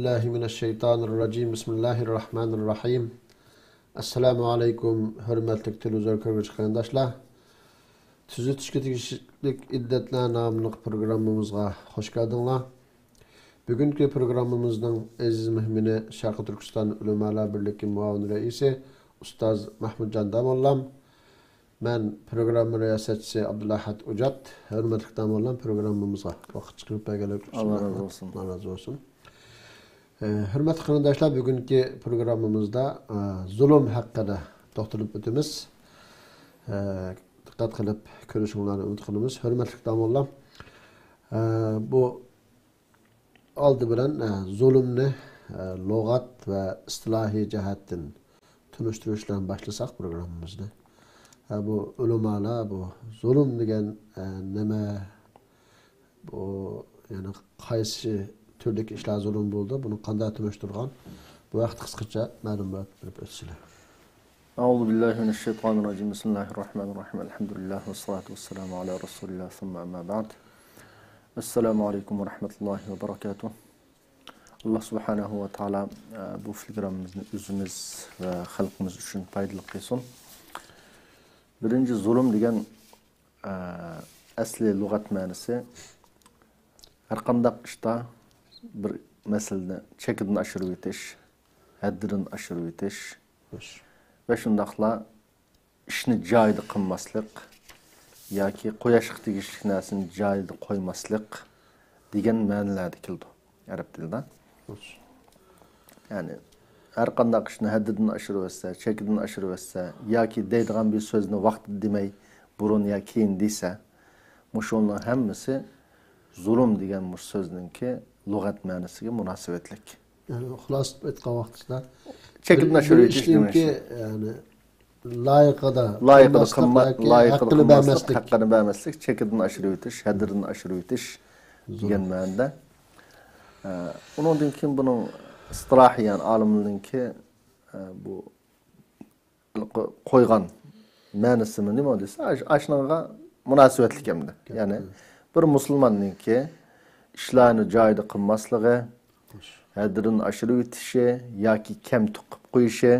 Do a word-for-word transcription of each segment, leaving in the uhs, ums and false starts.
بىسمىللاھىمىنەششەيتانىرراجىم. بىسمىللاھىرراھمانىرراھىم. ئەسسالامۇ ئەلەيكۇم، ھۆرمەتلىك تېلېۋىزور كۆرگۈچى قېرىنداشلار. تۈزىتىشكە تېگىشلىك ئىددەتلەر ناملىق پروگراممىمىزغا خۇش كەلدىڭلار. بۈگۈنكى پروگراممىمىزنىڭ ئەزىز مېھمىنى شەرقىي تۈركىستان ئۆلىمالار بىرلىكى مۇئاۋىن رەئىسى ئۇستاز مەھمۇتجان داموللام. مەن پروگرامما رىياسەتچىسى ئابدۇلئەھەد ئۇجات. ھۆرمەتلىك داموللام، پروگراممىمىزغا ۋاقىت چىقىرىپ بەرگەنلىكى ئۈچۈن رەھمەت. ئاللا رازى بولسۇن. ئاللا رازى بولسۇن. ئە، ھۆرمەتلىك قېرىنداشلار، بۈگۈنكى پروگراممىمىزدا، ئە، زۇلۇم ھەققىدە توختىلىپ ئۆتىمىز. ئە، دىققەت قىلىپ كۆرۈشۈڭلارنى ئۈمىد قىلىمىز. ھۆرمەتلىك داموللام، ئە، بۇ ئالدى بىلەن، ئە، زۇلۇمنى، ئە، لۇغەت ۋە ئىستىلاھىي جەھەتتىن تونۇشتۇرۇش بىلەن باشلىساق پروگراممىمىزنى. ئە، بۇ ئۆلىمالار، بۇ زۇلۇم دېگەن، ئە، نېمە؟ بۇ، يەنى قايسى تۈردىكى ئىشلار زۇلۇم بولىدۇ؟ بۇنى قانداق تونۇشتۇرغان؟ بۇ ھەقتە قىسقىچە مەلۇمات بېرىپ ئۆتسىلە. أعوذ بالله من الشيطان الرجيم. بسم الله الرحمن الرحيم. الحمد لله والصلاة والسلام على رسول الله، ثم أما بعد. السلام عليكم ورحمة الله وبركاته. ئاللا سۇبھانەھۇ ۋە تائالا، ئە، بۇ پروگراممىمىزنى ئۆزىمىز ۋە خەلقىمىز ئۈچۈن پايدىلىق قىلسۇن. بىرىنچى، زۇلۇم دېگەن، ئە، ئەسلى لۇغەت مەنىسى ھەرقانداق ئىشتا بىر مەسىلىنى چېكىدىن ئاشۇرۇۋېتىش، ھەددىدىن ئاشۇرۇۋېتىش ۋە شۇنداقلا ئىشنى جايىدا قىلماسلىق ياكى قوياشقا تېگىشلىك نەرسىنى جايىدا قويماسلىق دېگەن مەنىلەردە كېلىدۇ ئەرەب تىلىدا. يەنى ھەر قانداق ئىشنى ھەددىدىن ئاشۇرۇۋەتسە، چېكىدىن ئاشۇرۇۋەتسە ياكى دەيدىغان بىر سۆزنى ۋاقتىدا دېمەي، بۇرۇن يا كېيىن دېسە، مۇشۇنىڭ ھەممىسى زۇلۇم دېگەن مۇشۇ سۆزنىڭكى لۇغەت مەنىسىگە مۇناسىۋەتلىك. يەنى خۇلاسە قىلىپ ئېيتقان ۋاقتىدا چېكىدىن بىر، بىر ئاشۇرۇۋېتىش دېمەكچى. يەنى لايىقىدا، لايىقىدا قىلماسلىق قىلما-، ياكى لايىقىدا ھەققىنى قىلماسلىق، بەرمەسلىك. ھەققىنى بەرمەسلىك، چېكىدىن ئاشۇرۇۋېتىش، ھەددىدىن ئاشۇرۇۋېتىش دېگەن مەنىدە. ئە، ئۇنىڭدىن كېيىن بۇنىڭ ئىستىلاھىيەن ئالىملىرىنىڭكى، ئە، بۇ قويغان مەنىسىمۇ نېمە دېسە، ئاش-، ئاشۇنىڭغا مۇناسىۋەتلىك ئەمدى. يەنى بىر مۇسۇلماننىڭكى ئىشلارنى جايىدا قىلماسلىقى، ھەددىدىن ئاشۇرۇۋېتىشى ياكى كەمتۈك قىلىپ قويۇشى،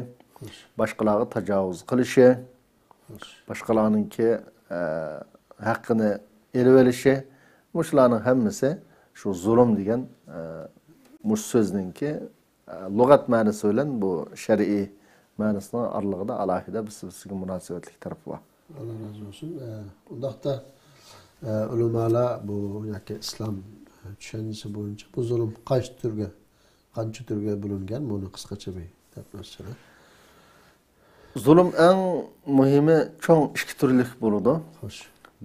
باشقىلارغا تاجاۋۇز قىلىشى، باشقىلارنىڭكى، ئە، ھەققىنى ئېلىۋېلىشى، مۇشۇلارنىڭ ھەممىسى شۇ زۇلۇم دېگەن، ئە، مۇشۇ سۆزنىڭكى، ئە، لۇغەت مەنىسى بىلەن بۇ شەرئىي مەنىسىنىڭ ئارىلىقىدا ئالاھىدە بىر-بىرسىگە مۇناسىۋەتلىك تەرىپى بار. ئاللا رازى بولسۇن. ئە، ئۇنداقتا، ئە، ئۆلىمالار بۇ ياكى ئىسلام، ئە، چۈشەنچىسى بويىچە بۇ زۇلۇم قايسى تۈرگە، قانچە تۈرگە بۆلۈنگەن؟ بۇنى قىسقىچە بىر دەپ ئۆتسىلە. زۇلۇم ئەڭ مۇھىمى چوڭ ئىككى تۈرلۈك بولىدۇ. خوش.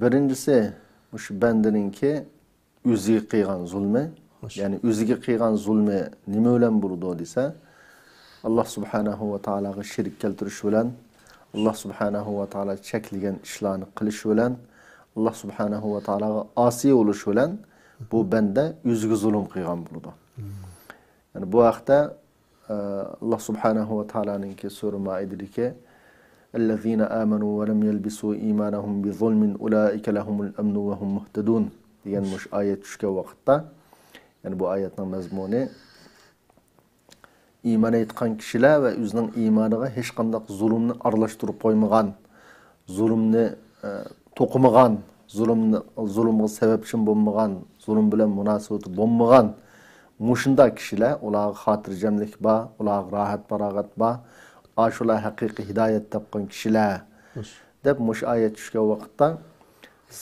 بىرىنچىسى، مۇشۇ بەندىنىڭكى ئۆزىگە قىلغان زۇلمى. خوش. يەنى ئۆزىگە قىلغان زۇلمى نېمە بىلەن بولىدۇ دېسە، ئاللا سۇبھانەھۇ ۋە تائالاغا شېرىك كەلتۈرۈش بىلەن، ئاللا سۇبھانەھۇ ۋە تائالا چەكلىگەن ئىشلارنى قىلىش بىلەن، ئاللا سۇبھانەھۇ ۋە تائالاغا ئاسىي بولۇش بىلەن بۇ بەندە ئۆزىگە زۇلۇم قىلغان بولىدۇ. يەنى بۇ ھەقتە، ئە، ئاللا سۇبھانەھۇ ۋە تائالانىڭكى سۈرە مائىدىدىكى، الذين آمنوا ولم يلبسوا إيمانهم بظلم أولئك لهم الأمن وهم مهتدون دېگەن مۇشۇ ئايەت چۈشكەن ۋاقىتتا، يەنى بۇ ئايەتنىڭ مەزمۇنى، ئىمان ئېيتقان كىشىلەر ۋە ئۆزىنىڭ ئىمانىغا ھېچقانداق زۇلۇمنى ئارىلاشتۇرۇپ قويمىغان، زۇلۇمنى، ئە، توقۇمىغان، زۇلۇمنى، زۇلۇمغا سەۋەبچى بولمىغان، زۇلۇم بىلەن مۇناسىۋىتى بولمىغان مۇشۇنداق كىشىلەر، ئۇلارغا خاتىرجەملىك بار، ئۇلارغا راھەت-پاراغەت بار، ئاشۇلار ھەقىقىي ھىدايەت تاپقان كىشىلەر، دەپ مۇشۇ ئايەت چۈشكەن ۋاقىتتا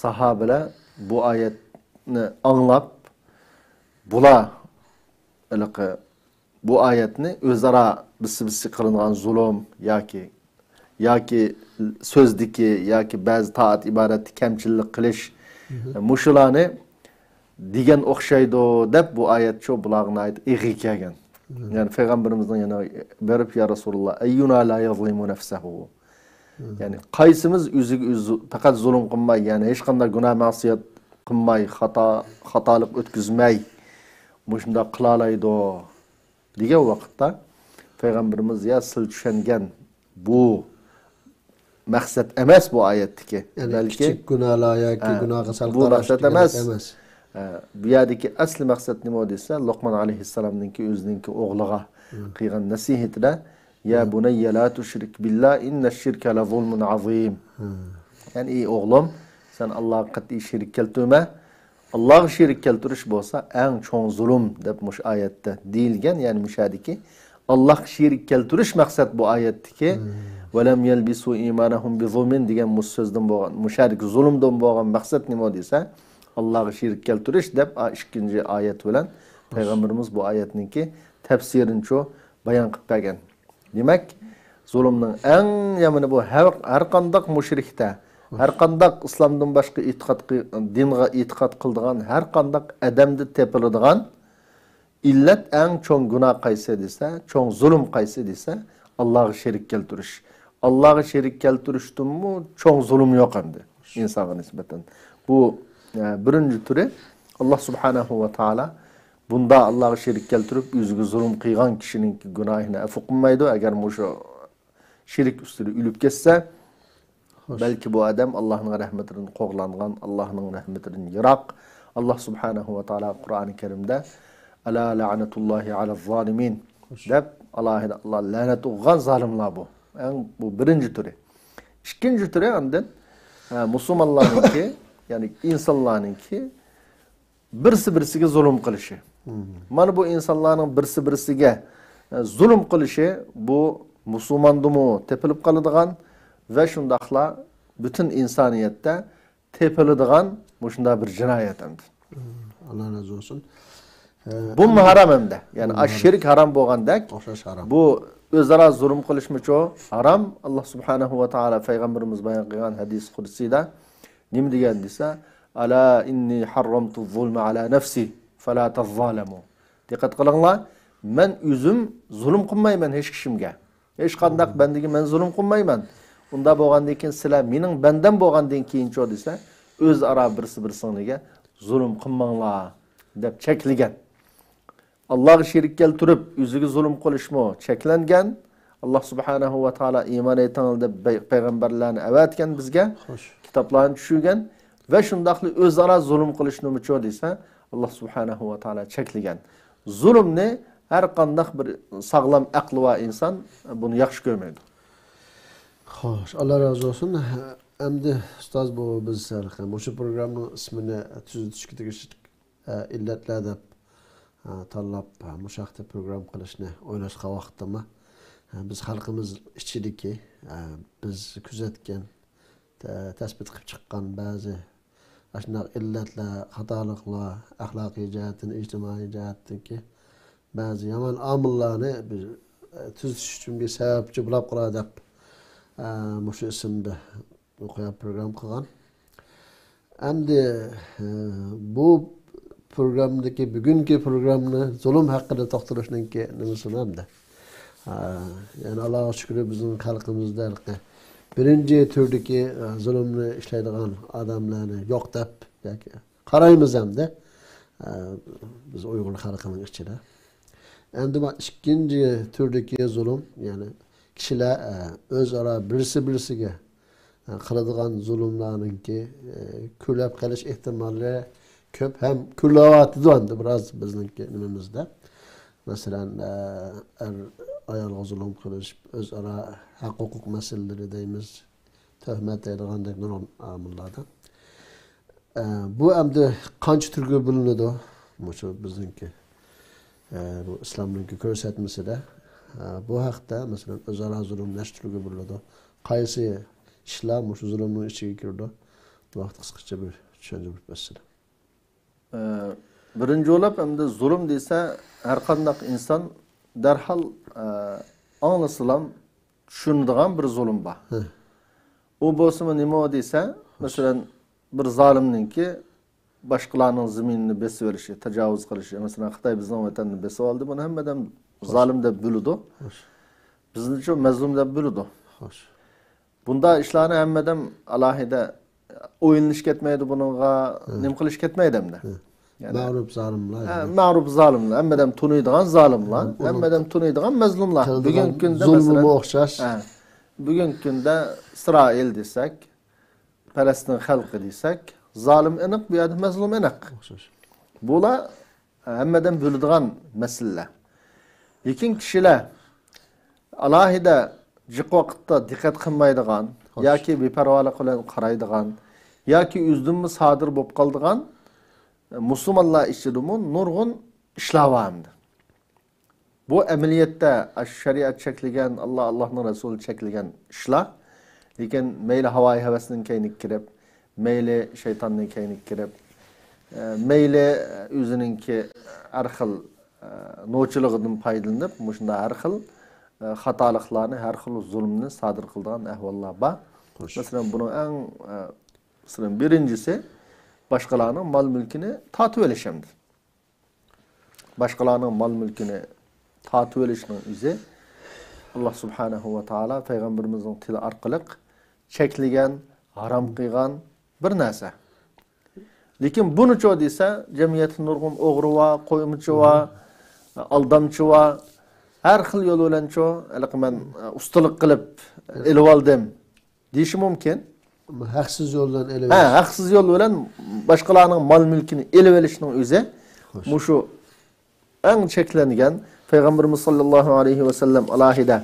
ساھابىلەر بۇ ئايەتنى ئاڭلاپ، بۇلار ھېلىقى بۇ ئايەتنى ئۆزئارا بىرسى-بىرسىگە قىلىنغان زۇلۇم ياكى، ياكى سۆزدىكى ياكى بەزى تائەت ئىبادەتتە كەمچىللىك قىلىش، مۇشۇلارنى دېگەن ئوخشايدۇ دەپ بۇ ئايەت شۇ بۇلارغا ناھايىتى ئېغىر كەلگەن. يەنى پەيغەمبىرىمىزنىڭ يەنە بېرىپ، يا رەسۇلاللا، أينا لا يظلم نفسه. يەنى قايسىمىز ئۆزىگە ئۆزى پەقەت زۇلۇم قىلماي، يەنى ھېچقانداق گۇناھ مەسىيەت قىلماي، خاتا، خاتالىق ئۆتكۈزمەي مۇشۇنداق قىلالايدۇ دېگەن ۋاقىتتا پەيغەمبىرىمىز، يا سىلەر چۈشەنگەن بۇ مەقسەت ئەمەس بۇ ئايەتتىكى. يەنى بەلكى كىچىك گۇناھلار ياكى ھە، گۇناھقا سەل بۇ قاراشتىكى مەقسەت ئەمەس. ئەمەس. ئە، بۇ يەردىكى ئەسلى مەقسەت نېمە دېسە، لوقمان ئەلەيھىسسالامنىڭكى ئۆزىنىڭكى ئوغلىغا قىلغان نەسىھىتىدە، يا بۇنەييە لا تۇشرىك بىللا ئىننەششىركە لەزۇلمۇن ئەزىم. يەنى، ئى ئوغلۇم، سەن ئاللاغا قەتئىي شېرىك كەلتۈرمە. ئاللاغا شېرىك كەلتۈرۈش بولسا ئەڭ چوڭ زۇلۇم، دەپ مۇشۇ ئايەتتە دېيىلگەن، يەنى مۇشۇ يەردىكى ئاللاغا شېرىك كەلتۈرۈش مەقسەت بۇ ئايەتتىكى، ۋەلەم يەلبىسۇ ئىمانەھۇم بىزۇلمىن دېگەن مۇشۇ سۆزدىن بولغان، مۇشۇ يەردىكى زۇلۇمدىن بولغان مەقسەت نېمە دېسە، ئاللاغا شېرىك كەلتۈرۈش دەپ، ئا، ئىككىنچى ئايەت بىلەن پەيغەمبىرىمىز بۇ ئايەتنىڭكى تەپسىرىنىچۇ بايان قىلىپ بەرگەن. دېمەك، زۇلۇمنىڭ ئەڭ يامىنى بۇ ھەر، ھەر قانداق مۇشرىكتە، ھەر قانداق ئىسلامدىن باشقا ئېتىقاد قىل-، دىنغا ئېتىقاد قىلىدىغان ھەر قانداق ئادەمدە تېپىلىدىغان ئىللەت، ئەڭ چوڭ گۇناھ قايسى دېسە، چوڭ زۇلۇم قايسى دېسە، ئاللاغا شېرىك كەلتۈرۈش. ئاللاغا شېرىك كەلتۈرۈشتىنمۇ چوڭ زۇلۇم يوق ئەمدى ئىنسانغا نىسبەتەن. بۇ، ئە، بىرىنچى تۈرى، ئاللا سۇبھانەھۇ ۋە تائالا بۇندا ئاللاغا شېرىك كەلتۈرۈپ ئۆزىگە زۇلۇم قىلغان كىشىنىڭ گۇناھىنى ئەپۇ قىلمايدۇ. ئەگەر مۇشۇ شېرىك ئۈستىدە ئۆلۈپ كەتسە، بەلكى بۇ ئادەم ئاللاھنىڭ رەھمىتىدىن قوغلانغان، ئاللاھنىڭ رەھمىتىدىن يىراق. ئاللا سۇبھانەھۇ ۋە تائالا قۇرئانى كەرىمدە، ئەلا لەنەتۇللاھى ئەلەز زالىمىن، دەپ، ئالاھىدە ئاللا لەنەت ئوقۇغان زالىملار بۇ. ئەڭ، بۇ بىرىنچى تۈرى. ئىككىنچى تۈرى ئاندىن، ھە، مۇسۇلمانلارنىڭكى، يەنى ئىنسانلارنىڭكى بىرسى-بىرسىگە زۇلۇم قىلىشى. مانا بۇ ئىنسانلارنىڭ بىرسى-بىرسىگە، ئە، زۇلۇم قىلىشى، بۇ مۇسۇلماندىمۇ تېپىلىپ قالىدىغان ۋە شۇنداقلا پۈتۈن ئىنسانىيەتتە تېپىلىدىغان مۇشۇنداق بىر جىنايەت ئەمدى. ئاللا رازى بولسۇن. ئە، بۇمۇ ھارام ئەمدى. يەنى، بۇمۇ ئاش ھارام. شېرىك ھارام بولغاندەك، ئوخشاش ھارام. بۇ ئۆزئارا زۇلۇم قىلىشمۇچۇ ھارام. ئاللا سۇبھانەھۇ ۋە تائالا پەيغەمبىرىمىز بايان قىلغان ھەدىس قۇدسىيدا نېمە دېگەن دېسە، ئەلا ئىننى ھەررەمتۇ زۇلمە ئەلا نەفسى فەلا تەززالەمۇ. دىققەت قىلىڭلار، مەن ئۆزۈم زۇلۇم قىلمايمەن ھېچ كىشىمگە. ھېچقانداق بەندىگە مەن زۇلۇم قىلمايمەن. ئۇنداق بولغاندىن كېيىن سىلەر مېنىڭ بەندەم بولغاندىن كېيىنچۇ دېسە، ئۆزئارا بىرسى بىرسىڭلارگە زۇلۇم قىلماڭلار دەپ چەكلىگەن. ئاللاغا شېرىك كەلتۈرۈپ، ئۆزىگە زۇلۇم قىلىشمۇ چەكلەنگەن. ئاللا سۇبھانەھۇ ۋە تائالا ئىمان ئېيتىڭلار دەپ پەي-، پەيغەمبەرلەرنى ئەۋەتكەن بىزگە، خوش. كىتابلارنى چۈشۈرگەن ۋە شۇنداقلا ئۆزئارا زۇلۇم قىلىشنىمۇچۇ دېسە، ئاللا سۇبھانەھۇ ۋە تائالا چەكلىگەن. زۇلۇمنى ھەر قانداق بىر ساغلام ئەقلى بار ئىنسان بۇنى ياخشى كۆرمەيدۇ. خوش، ئاللا رازى بولسۇن. ئەمدى ئۇستاز، بۇ بىز ھېلىقى مۇشۇ پروگراممىنىڭ ئىسمىنى تۈزىتىشكە تېگىشلىك ئە، ئىللەتلەر دەپ، ئە، تاللاپ، ئە، مۇشۇ ھەقتە پروگرامما قىلىشنى ئويلاشقان ۋاقىتتىمۇ، ئە، بىز خەلقىمىز ئىچىدىكى، ئە، بىز كۆزەتكەن، تە-، تەسبىت قىلىپ چىققان بەزى ئاشۇنداق ئىللەتلەر، خاتالىقلار، ئەخلاقىي جەھەتتىن، ئىجتىمائىي جەھەتتىكى بەزى يامان ئامىللارنى بىز، ئە، تۈزىتىش ئۈچۈن بىر سەۋەبچى بولاپ قالار دەپ، ئە، مۇشۇ ئىسىمدا ئوقۇيا پروگرامما قىلغان. ئەمدى، ئە، بۇ پروگراممىدىكى، بۈگۈنكى پروگراممىنى زۇلۇم ھەققىدە توختىلىشنىڭكى نېمىسىمۇ ئەمدى؟ ئە، يەنى ئاللاغا شۈكرى، بىزنىڭ خەلقىمىزدە ھېلىقى بىرىنچى تۈردىكى، ئە، زۇلۇمنى ئىشلەيدىغان ئادەملەرنى يوق دەپ ياكى قارايمىز ئەمدى. ئە، بىز ئۇيغۇر خەلقىنىڭ ئىچىدە. ئەمدى بۇ ئىككىنچى تۈردىكى زۇلۇم، يەنى كىشىلەر، ئە، ئۆزئارا بىرسى-بىرسىگە، ئە، قىلىدىغان زۇلۇملارنىڭكى، ئە، كۆرۈلۈپ قېلىش ئېھتىمالى كۆپ ھەم كۆرۈلۈۋاتىدۇ ئەمدى بىراز بىزنىڭكى نېمىمىزدە. مەسىلەن، ئە، ئەر ئايالغا زۇلۇم قىلىش، ئۆزئارا ھەق-ھوقۇق مەسىلىلىرى دەيمىز، تۆھمەت دەيدىغاندەك نۇرغۇن ئامىللاردا. ئە، بۇ ئەمدى قانچە تۈرگە بۆلۈنىدۇ؟ مۇشۇ بىزنىڭكى، ئە، بۇ ئىسلامنىڭكى كۆرسەتمىسىدە، ئە، بۇ ھەقتە، مەسىلەن، ئۆزئارا زۇلۇم نەچچە تۈرگە بۆلۈنىدۇ؟ قايسى ئىشلار مۇشۇ زۇلۇمنىڭ ئىچىگە كىرىدۇ؟ بۇ ھەقتە قىسقىچە بىر چۈشەندۈرۈپ بەرسىلە. ئە، بىرىنچى بولاپ، ئەمدى زۇلۇم دېسە، ھەر قانداق ئىنسان دەرھال، ئە، ئاڭلىسىلام چۈشىنىدىغان بىر زۇلۇم بار. ھە. ئۇ بولسىمۇ نېمە دېسە، مەسىلەن، بىر زالىمنىڭكى باشقىلارنىڭ زېمىنىنى بېسىۋېلىشى، تاجاۋۇز قىلىشى. مەسىلەن، خىتاي بىزنىڭ ۋەتەننى بېسىۋالدى، بۇنى ھەممە ئادەم زالىم دەپ بىلىدۇ. خوش. بىزنىچۇ مەزلۇم دەپ بىلىدۇ. خوش. بۇنداق ئىشلارنى ھەممە ئادەم ئالاھىدە ئويلىنىش كەتمەيدۇ بۇنىڭغا، ھە. نېمە قىلىش كەتمەيدۇ ئەمدى. ھە. يەنى، مەغرۇپ زالىملار ھە، يەنى. مەغرۇپ زالىملار. ھەممە ئادەم تونۇيدىغان زالىملار. ھە، ھەممە ئادەم تونۇيدىغان مەزلۇملار. بۈگۈنكى كۈندە زۇلمىمۇ مەسىلەن، ئوخشاش. ھە. بۈگۈنكى كۈندە ئىسرائىل دېسەك، پەلەستىن خەلقى دېسەك، زالىم ئېنىق، بۇ يەردە مەزلۇم ئېنىق. ئوخشاش. بۇلار ھەممە ئادەم بىلىدىغان مەسىلىلەر. لېكىن كىشىلەر ئالاھىدە جىق ۋاقىتتا دىققەت قىلمايدىغان ياكى بىپەرۋالىق بىلەن قارايدىغان ياكى ئۆزىدىنمۇ سادىر بولۇپ قالىدىغان مۇسۇلمانلار ئىچىدىمۇ نۇرغۇن ئىشلار بار ئەمدى. بۇ ئەمەلىيەتتە ئاشۇ شەرىئەت چەكلىگەن، ئاللا، ئاللانىڭ رەسۇلى چەكلىگەن ئىشلار. لېكىن مەيلى ھاۋايى ھەۋەسنىڭ كەينىگە كىرىپ، مەيلى شەيتاننىڭ كەينىگە كىرىپ، ئە، مەيلى ئۆزىنىڭكى ھەر خىل، ئە، نوچىلىقىدىن پايدىلىنىپ، مۇشۇنداق ھەر خىل، ئە، خاتالىقلارنى، ھەر خىل زۇلۇمنى سادىر قىلىدىغان ئەھۋاللار بار. مەسىلەن، بۇنىڭ ئەڭ، ئە، مەسىلەن، بىرىنچىسى باشقىلارنىڭ مال-مۈلكىنى تارتىۋېلىش ئەمدى. باشقىلارنىڭ مال-مۈلكىنى تارتىۋېلىشنىڭ ئۆزى ئاللا سۇبھانەھۇ ۋە تائالا پەيغەمبىرىمىزنىڭ تىلى ئارقىلىق چەكلىگەن، ھارام قىلغان بىر نەرسە. لېكىن بۇنىچۇ دېسە، جەمئىيەتتە نۇرغۇن ئوغرى بار، قويمىچى بار، ئالدامچى بار. ھەر خىل يول بىلەنچۇ، ھېلىقى مەن ئۇستىلىق قىلىپ ئېلىۋالدىم دېيىشى مۇمكىن. ھەقسىز يول بىلەن ھە، ئېلىۋېلىش. ھەقسىز يول بىلەن باشقىلارنىڭ مال-مۈلكىنى ئېلىۋېلىشنىڭ ئۆزى مۇشۇ ئەڭ چەكلەنگەن. پەيغەمبىرىمىز ساللاللاھۇ ئەلەيھى ۋەسەللەم ئالاھىدە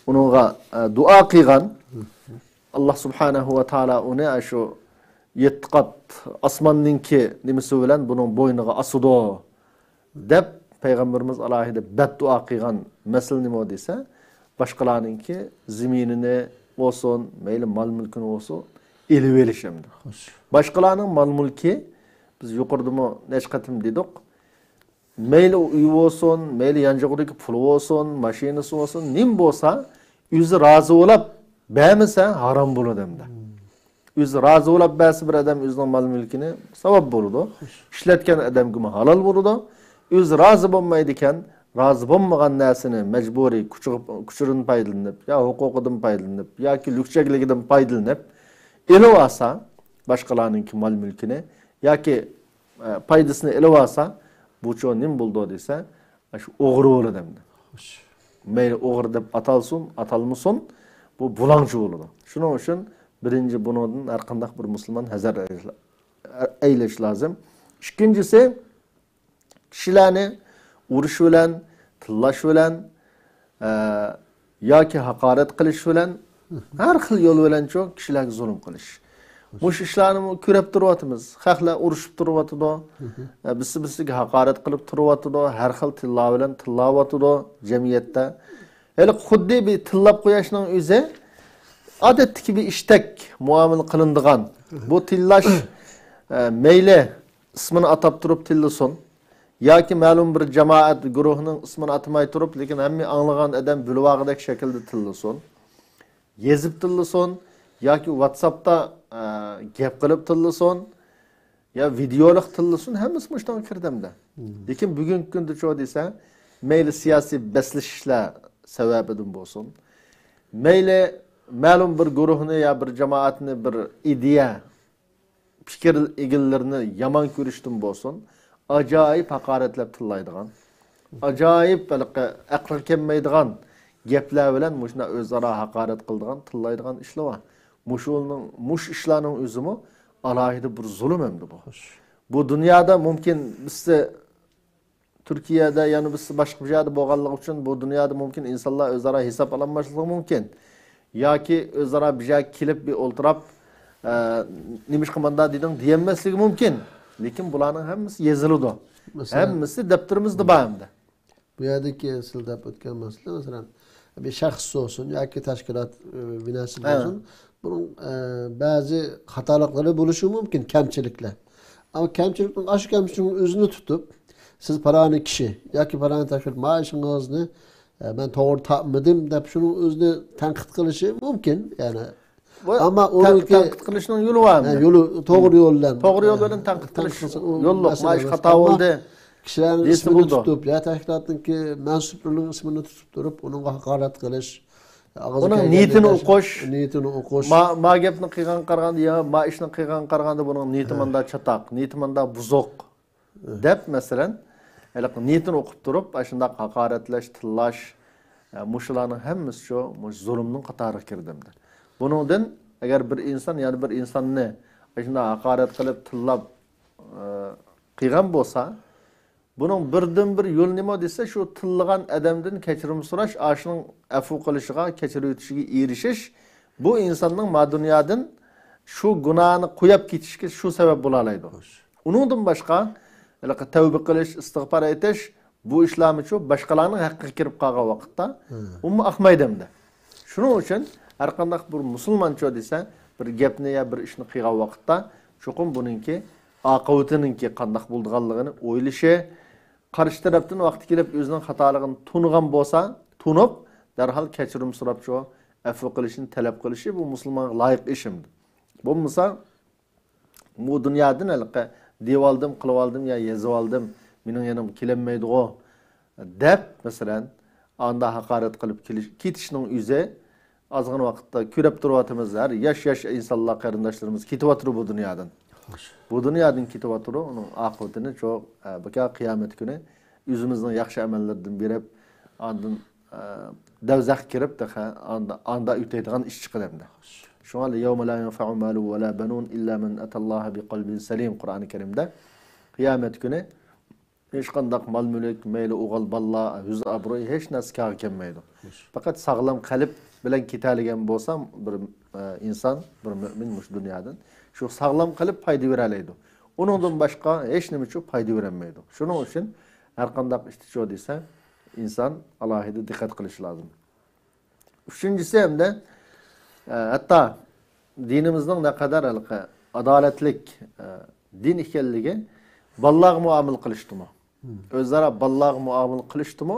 ئۇنىڭغا، ئە، دۇئا قىلغان. ئاللا سۇبھانەھۇ ۋە تائالا ئۇنى ئاشۇ يەتتە قات ئاسماننىڭكى نېمىسى بىلەن بۇنىڭ بوينىغا ئاسىدۇ. دەپ پەيغەمبىرىمىز ئالاھىدە بەددۇئا قىلغان مەسىلە نېمە دېسە، باشقىلارنىڭكى زېمىنىنى بولسۇن، مەيلى مال-مۈلكىنى بولسۇن، ئېلىۋېلىش ئەمدى. خوش. باشقىلارنىڭ مال-مۈلكى، بىز يۇقىرىدىمۇ نەچچە قېتىم دېدۇق، مەيلى ئۆي بولسۇن، مەيلى يانچۇقىدىكى پۇلى بولسۇن، ماشىنىسى بولسۇن، نېمە بولسا، ئۆزى رازى بولاپ بەرمىسە، ھارام بولىدۇ ئەمدى. ئۆزى رازى بولاپ بەرسە بىر ئادەم ئۆزىنىڭ مال-مۈلكىنى، ساۋاب بولىدۇ. ئىشلەتكەن ئادەمگىمۇ ھالال بولىدۇ. ئۆزى رازى بولمايدىكەن، رازى بولمىغان نەرسىنى مەجبۇرىي كۈچىگە-، كۈچىدىن پايدىلىنىپ، يا ھوقۇقىدىن پايدىلىنىپ، ياكى لۈكچەكلىكىدىن پايدىلىنىپ ئېلىۋالسا، باشقىلارنىڭكى مال-مۈلكىنى ياكى، ئە، پايدىسىنى ئېلىۋالسا، بۇچۇ نېمە بولىدۇ دېسە، شۇ ئوغرى بولىدۇ ئەمدى. خوش. مەيلى ئوغرى دەپ ئاتالسۇن، ئاتالمىسۇن، بۇ بۇلاڭچى بولىدۇ. شۇنىڭ ئۈچۈن بىرىنچى بۇنىڭدىن ھەر قانداق بىر مۇسۇلمان ھەزەر ئەيلەش لازىم. ئىككىنچىسى، كىشىلەرنى ئۇرۇش بىلەن، تىللاش بىلەن، ئە، ياكى ھاقارەت قىلىش بىلەن، ھەر خىل يول بىلەنچۇ كىشىلەرگە زۇلۇم قىلىش. مۇشۇ ئىشلارنىمۇ كۆرۈپ تۇرۇۋاتىمىز. خەقلەر ئۇرۇشۇپ تۇرۇۋاتىدۇ. ئە، بىرسى بىرسىگە ھاقارەت قىلىپ تۇرۇۋاتىدۇ. ھەر خىل تىللا بىلەن تىللاۋاتىدۇ جەمئىيەتتە. ھېلىقى خۇددى بىر تىللاپ قويۇشنىڭ ئۆزى ئادەتتىكى بىر ئىشتەك مۇئامىلە قىلىنىدىغان. بۇ تىللاش، ئە، مەيلى ئىسمىنى ئاتاپ تۇرۇپ تىللىسۇن. ياكى مەلۇم بىر جامائەت گۇرۇھىنىڭ ئىسمىنى ئاتىماي تۇرۇپ، لېكىن ھەممە ئاڭلىغان ئادەم بىلىۋالغۇدەك شەكىلدە تىللىسۇن. يېزىپ تىللىسۇن ياكى ۋاتساپتا، ئە، گەپ قىلىپ تىللىسۇن يا ۋىدېئولۇق تىللىسۇن، ھەممىسى مۇشۇنىڭغا كىردى ئەمدى. لېكىن بۈگۈنكى كۈندە چۇ دېسە، مەيلى سىياسىي بەسلىشىشلەر سەۋەبىدىن بولسۇن، مەيلى مەلۇم بىر گۇرۇھنى يا بىر جامائەتنى بىر ئىدىيە پىكىر ئىگىلىرىنى يامان كۆرۈشتىن بولسۇن، ئاجايىپ ھاقارەتلەپ تىللايدىغان، ئاجايىپ ھېلىقى ئەقلى كەلمەيدىغان گەپلەر بىلەن مۇشۇنداق ئۆزئارا ھاقارەت قىلىدىغان، تىللايدىغان ئىشلار بار. مۇشۇنىڭ، مۇشۇ ئىشلارنىڭ ئۆزىمۇ ئالاھىدە بىر زۇلۇم ئەمدى بۇ. بۇ دۇنيادا مۇمكىن بىزسى تۈركىيەدە، يەنە بىرسى باشقا بىر يەردە بولغانلىقى ئۈچۈن بۇ دۇنيادا مۇمكىن ئىنسانلار ئۆزئارا ھېساب ئالالماسلىقى مۇمكىن. ياكى ئۆزئارا بىر يەرگە كېلىپ بىر ئولتۇراپ، ئە، نېمىشقا مانداق دېدىڭ دېيەلمەسلىكى مۇمكىن. لېكىن بۇلارنىڭ ھەممىسى يېزىلىدۇ. مەسىلەن، ھەممىسى دەپتىرىمىزدە بار ئەمدى. بۇ يەردىكى سىز دەپ ئۆتكەن مەسىلە، مەسىلەن، بىر شەخس بولسۇن ياكى تەشكىلات، ئە، بىناسى ھە. بولسۇن، بۇنىڭ، ئە، بەزى خاتالىقلىرى بولۇشى مۇمكىن، كەمچىلىكلەر. ئەمما كەمچىلىكنىڭ، ئاشۇ كەمچىلىكنىڭ ئۆزىنى تۇتۇپ، سىز پالانى كىشى ياكى پالانى تەشكىلات مانا ئىشىڭىزنى، ئە، مەن توغرا تاپمىدىم دەپ شۇنىڭ ئۆزىنى تەنقىد قىلىشى مۇمكىن، يەنى. بۇ ئەمما تەن-، ئۇنىڭكى تەنقىد قىلىشنىڭ يولى بار ھە، ئەمدى. يولى، توغرا يول بىلەن. توغرا يول بىلەن تەنقىد قىلىش قىلسا، ئۇ يوللۇق، مەسىلە مانا ئىش ئەمەس. خاتا ئەمما بولدى كىشىلەرنىڭ دېسە ئىسمىنى بولىدۇ. تۇتۇپ، يا تەشكىلاتنىڭكى مەنسۇپلىرىنىڭ ئىسمىنى تۇتۇپ تۇرۇپ، ئۇنىڭغا ھاقارەت قىلىش، ئۇنىڭ نىيىتىنى ئوقۇش. نىيىتىنى ئوقۇش. ما، ما گەپنى قىلغانغا قارىغاندا، يا ما ئىشنى قىلغانغا قارىغاندا بۇنىڭ نىيىتى ھە. ماندا چاتاق، نىيىتى ماندا بۇزۇق. دەپ، مەسىلەن، ھېلىقى نىيىتىنى ئوقۇپ تۇرۇپ، ئاشۇنداق ھاقارەتلەش، تىللاش، ئە، مۇشۇلارنىڭ ھەممىسى شۇ، مۇشۇ زۇلۇمنىڭ قاتارىغا كىردى ئەمدى. بۇنىڭدىن ئەگەر بىر ئىنسان يەنە بىر ئىنساننى ئاشۇنداق ھاقارەت قىلىپ، تىللاپ، ئە، قىلغان بولسا، بۇنىڭ بىردىنبىر يولى نېمە دېسە، شۇ تىللىغان ئادەمدىن كەچۈرۈم سوراش، ئاشۇنىڭ ئەپۇ قىلىشىغا، كەچۈرۈۋېتىشىگە ئېرىشىش، بۇ ئىنساننىڭ ما دۇنيادىن شۇ گۇناھنى قويۇپ كېتىشىگە شۇ سەۋەب بولالايدۇ. خوش. ئۇنىڭدىن باشقا، ھېلىقى تەۋبە قىلىش، ئىستىغپار ئېيتىش، بۇ ئىشلارمۇچۇ باشقىلارنىڭ ھەققىگە كىرىپ قالغان ۋاقىتتا، ھە، ئۇمۇ ئاقمايدۇ ئەمدى. شۇنىڭ ئۈچۈن ھەر قانداق بىر مۇسۇلمانچۇ دېسە، بىر گەپنى يا بىر ئىشنى قىلغان ۋاقىتتا، چوقۇم بۇنىڭكى ئاقىۋىتىنىڭكى قانداق بولىدىغانلىقىنى ئويلىشى، قارشى تەرەپتىن ۋاقتى كېلىپ ئۆزىنىڭ خاتالىقىنى تونۇغان بولسا، تونۇپ، دەرھال كەچۈرۈم سوراپچۇ، ئەپۇ قىلىشنى تەلەپ قىلىشى، بۇ مۇسۇلمانغا لايىق ئىش ئەمدى. بولمىسا، بۇ دۇنيادىن ھېلىقى دېۋالدىم، قىلىۋالدىم يا يېزىۋالدىم، مېنىڭ يېنىمغا كېلەلمەيدىغۇ، دەپ، مەسىلەن، ئاندا ھاقارەت قىلىپ كېلىش-، كېتىشنىڭ ئۆزى، ئازغىنە ۋاقىتتا كۆرۈپ تۇرۇۋاتىمىز، ھەر ياش-ياش ئىنسانلار، قېرىنداشلىرىمىز كېتىۋاتىدۇ بۇ دۇنيادىن. خوش. بۇ دۇنيادىن كېتىۋاتىدۇ، ئۇنىڭ ئاقىۋىتىنى شۇ، ئە، بىكار قىيامەت كۈنى ئۆزىمىزنىڭ ياخشى ئەمەللىرىدىن بېرىپ، ئاندىن، ئە، دەۋزەخكە كىرىپ، تېخى ئاندا، ئاندا ئۆتەيدىغان ئىش چىقىدۇ ئەمدى. خوش. شۇڭا، يَوْمَ لَا يَنْفَعُ مَالٌ وَلَا بَنُونَ إِلَّا مَنْ أَتَى اللَّهَ بِقَلْبٍ سَلِيمٍ، قۇرئانى كەرىمدە، قىيامەت كۈنى ھېچقانداق مال-مۈلۈك، مەيلى ئوغۇل بالىلار، ھۆز-ئابرۇي، ھېچ نەرسە كارغا كەلمەيدۇ. خوش. پەقەت ساغلام قەلب بىلەن كېتەلىگەن بولسا بىر، ئە، ئىنسان، بىر مۆمىن مۇشۇ دۇنيادىن، شۇ ساغلام قەلب پايدا بېرەلەيدۇ. ئۇنىڭدىن باشقا ھېچ نېمىچۇ پايدا بېرەلمەيدۇ. شۇنىڭ ئۈچۈن ھەر قانداق ئىشتىچۇ دېسە، ئىنسان ئالاھىدە دىققەت قىلىشى لازىم. ئۈچىنچىسى ھەمدە، ئە، ھەتتا دىنىمىزنىڭ نەقەدەر ھېلىقى ئادالەتلىك، ئە، دىن ئىكەنلىكى، بالىلارغا مۇئامىلە قىلىشتىمۇ، مم، ئۆزئارا بالىلارغا مۇئامىلە قىلىشتىمۇ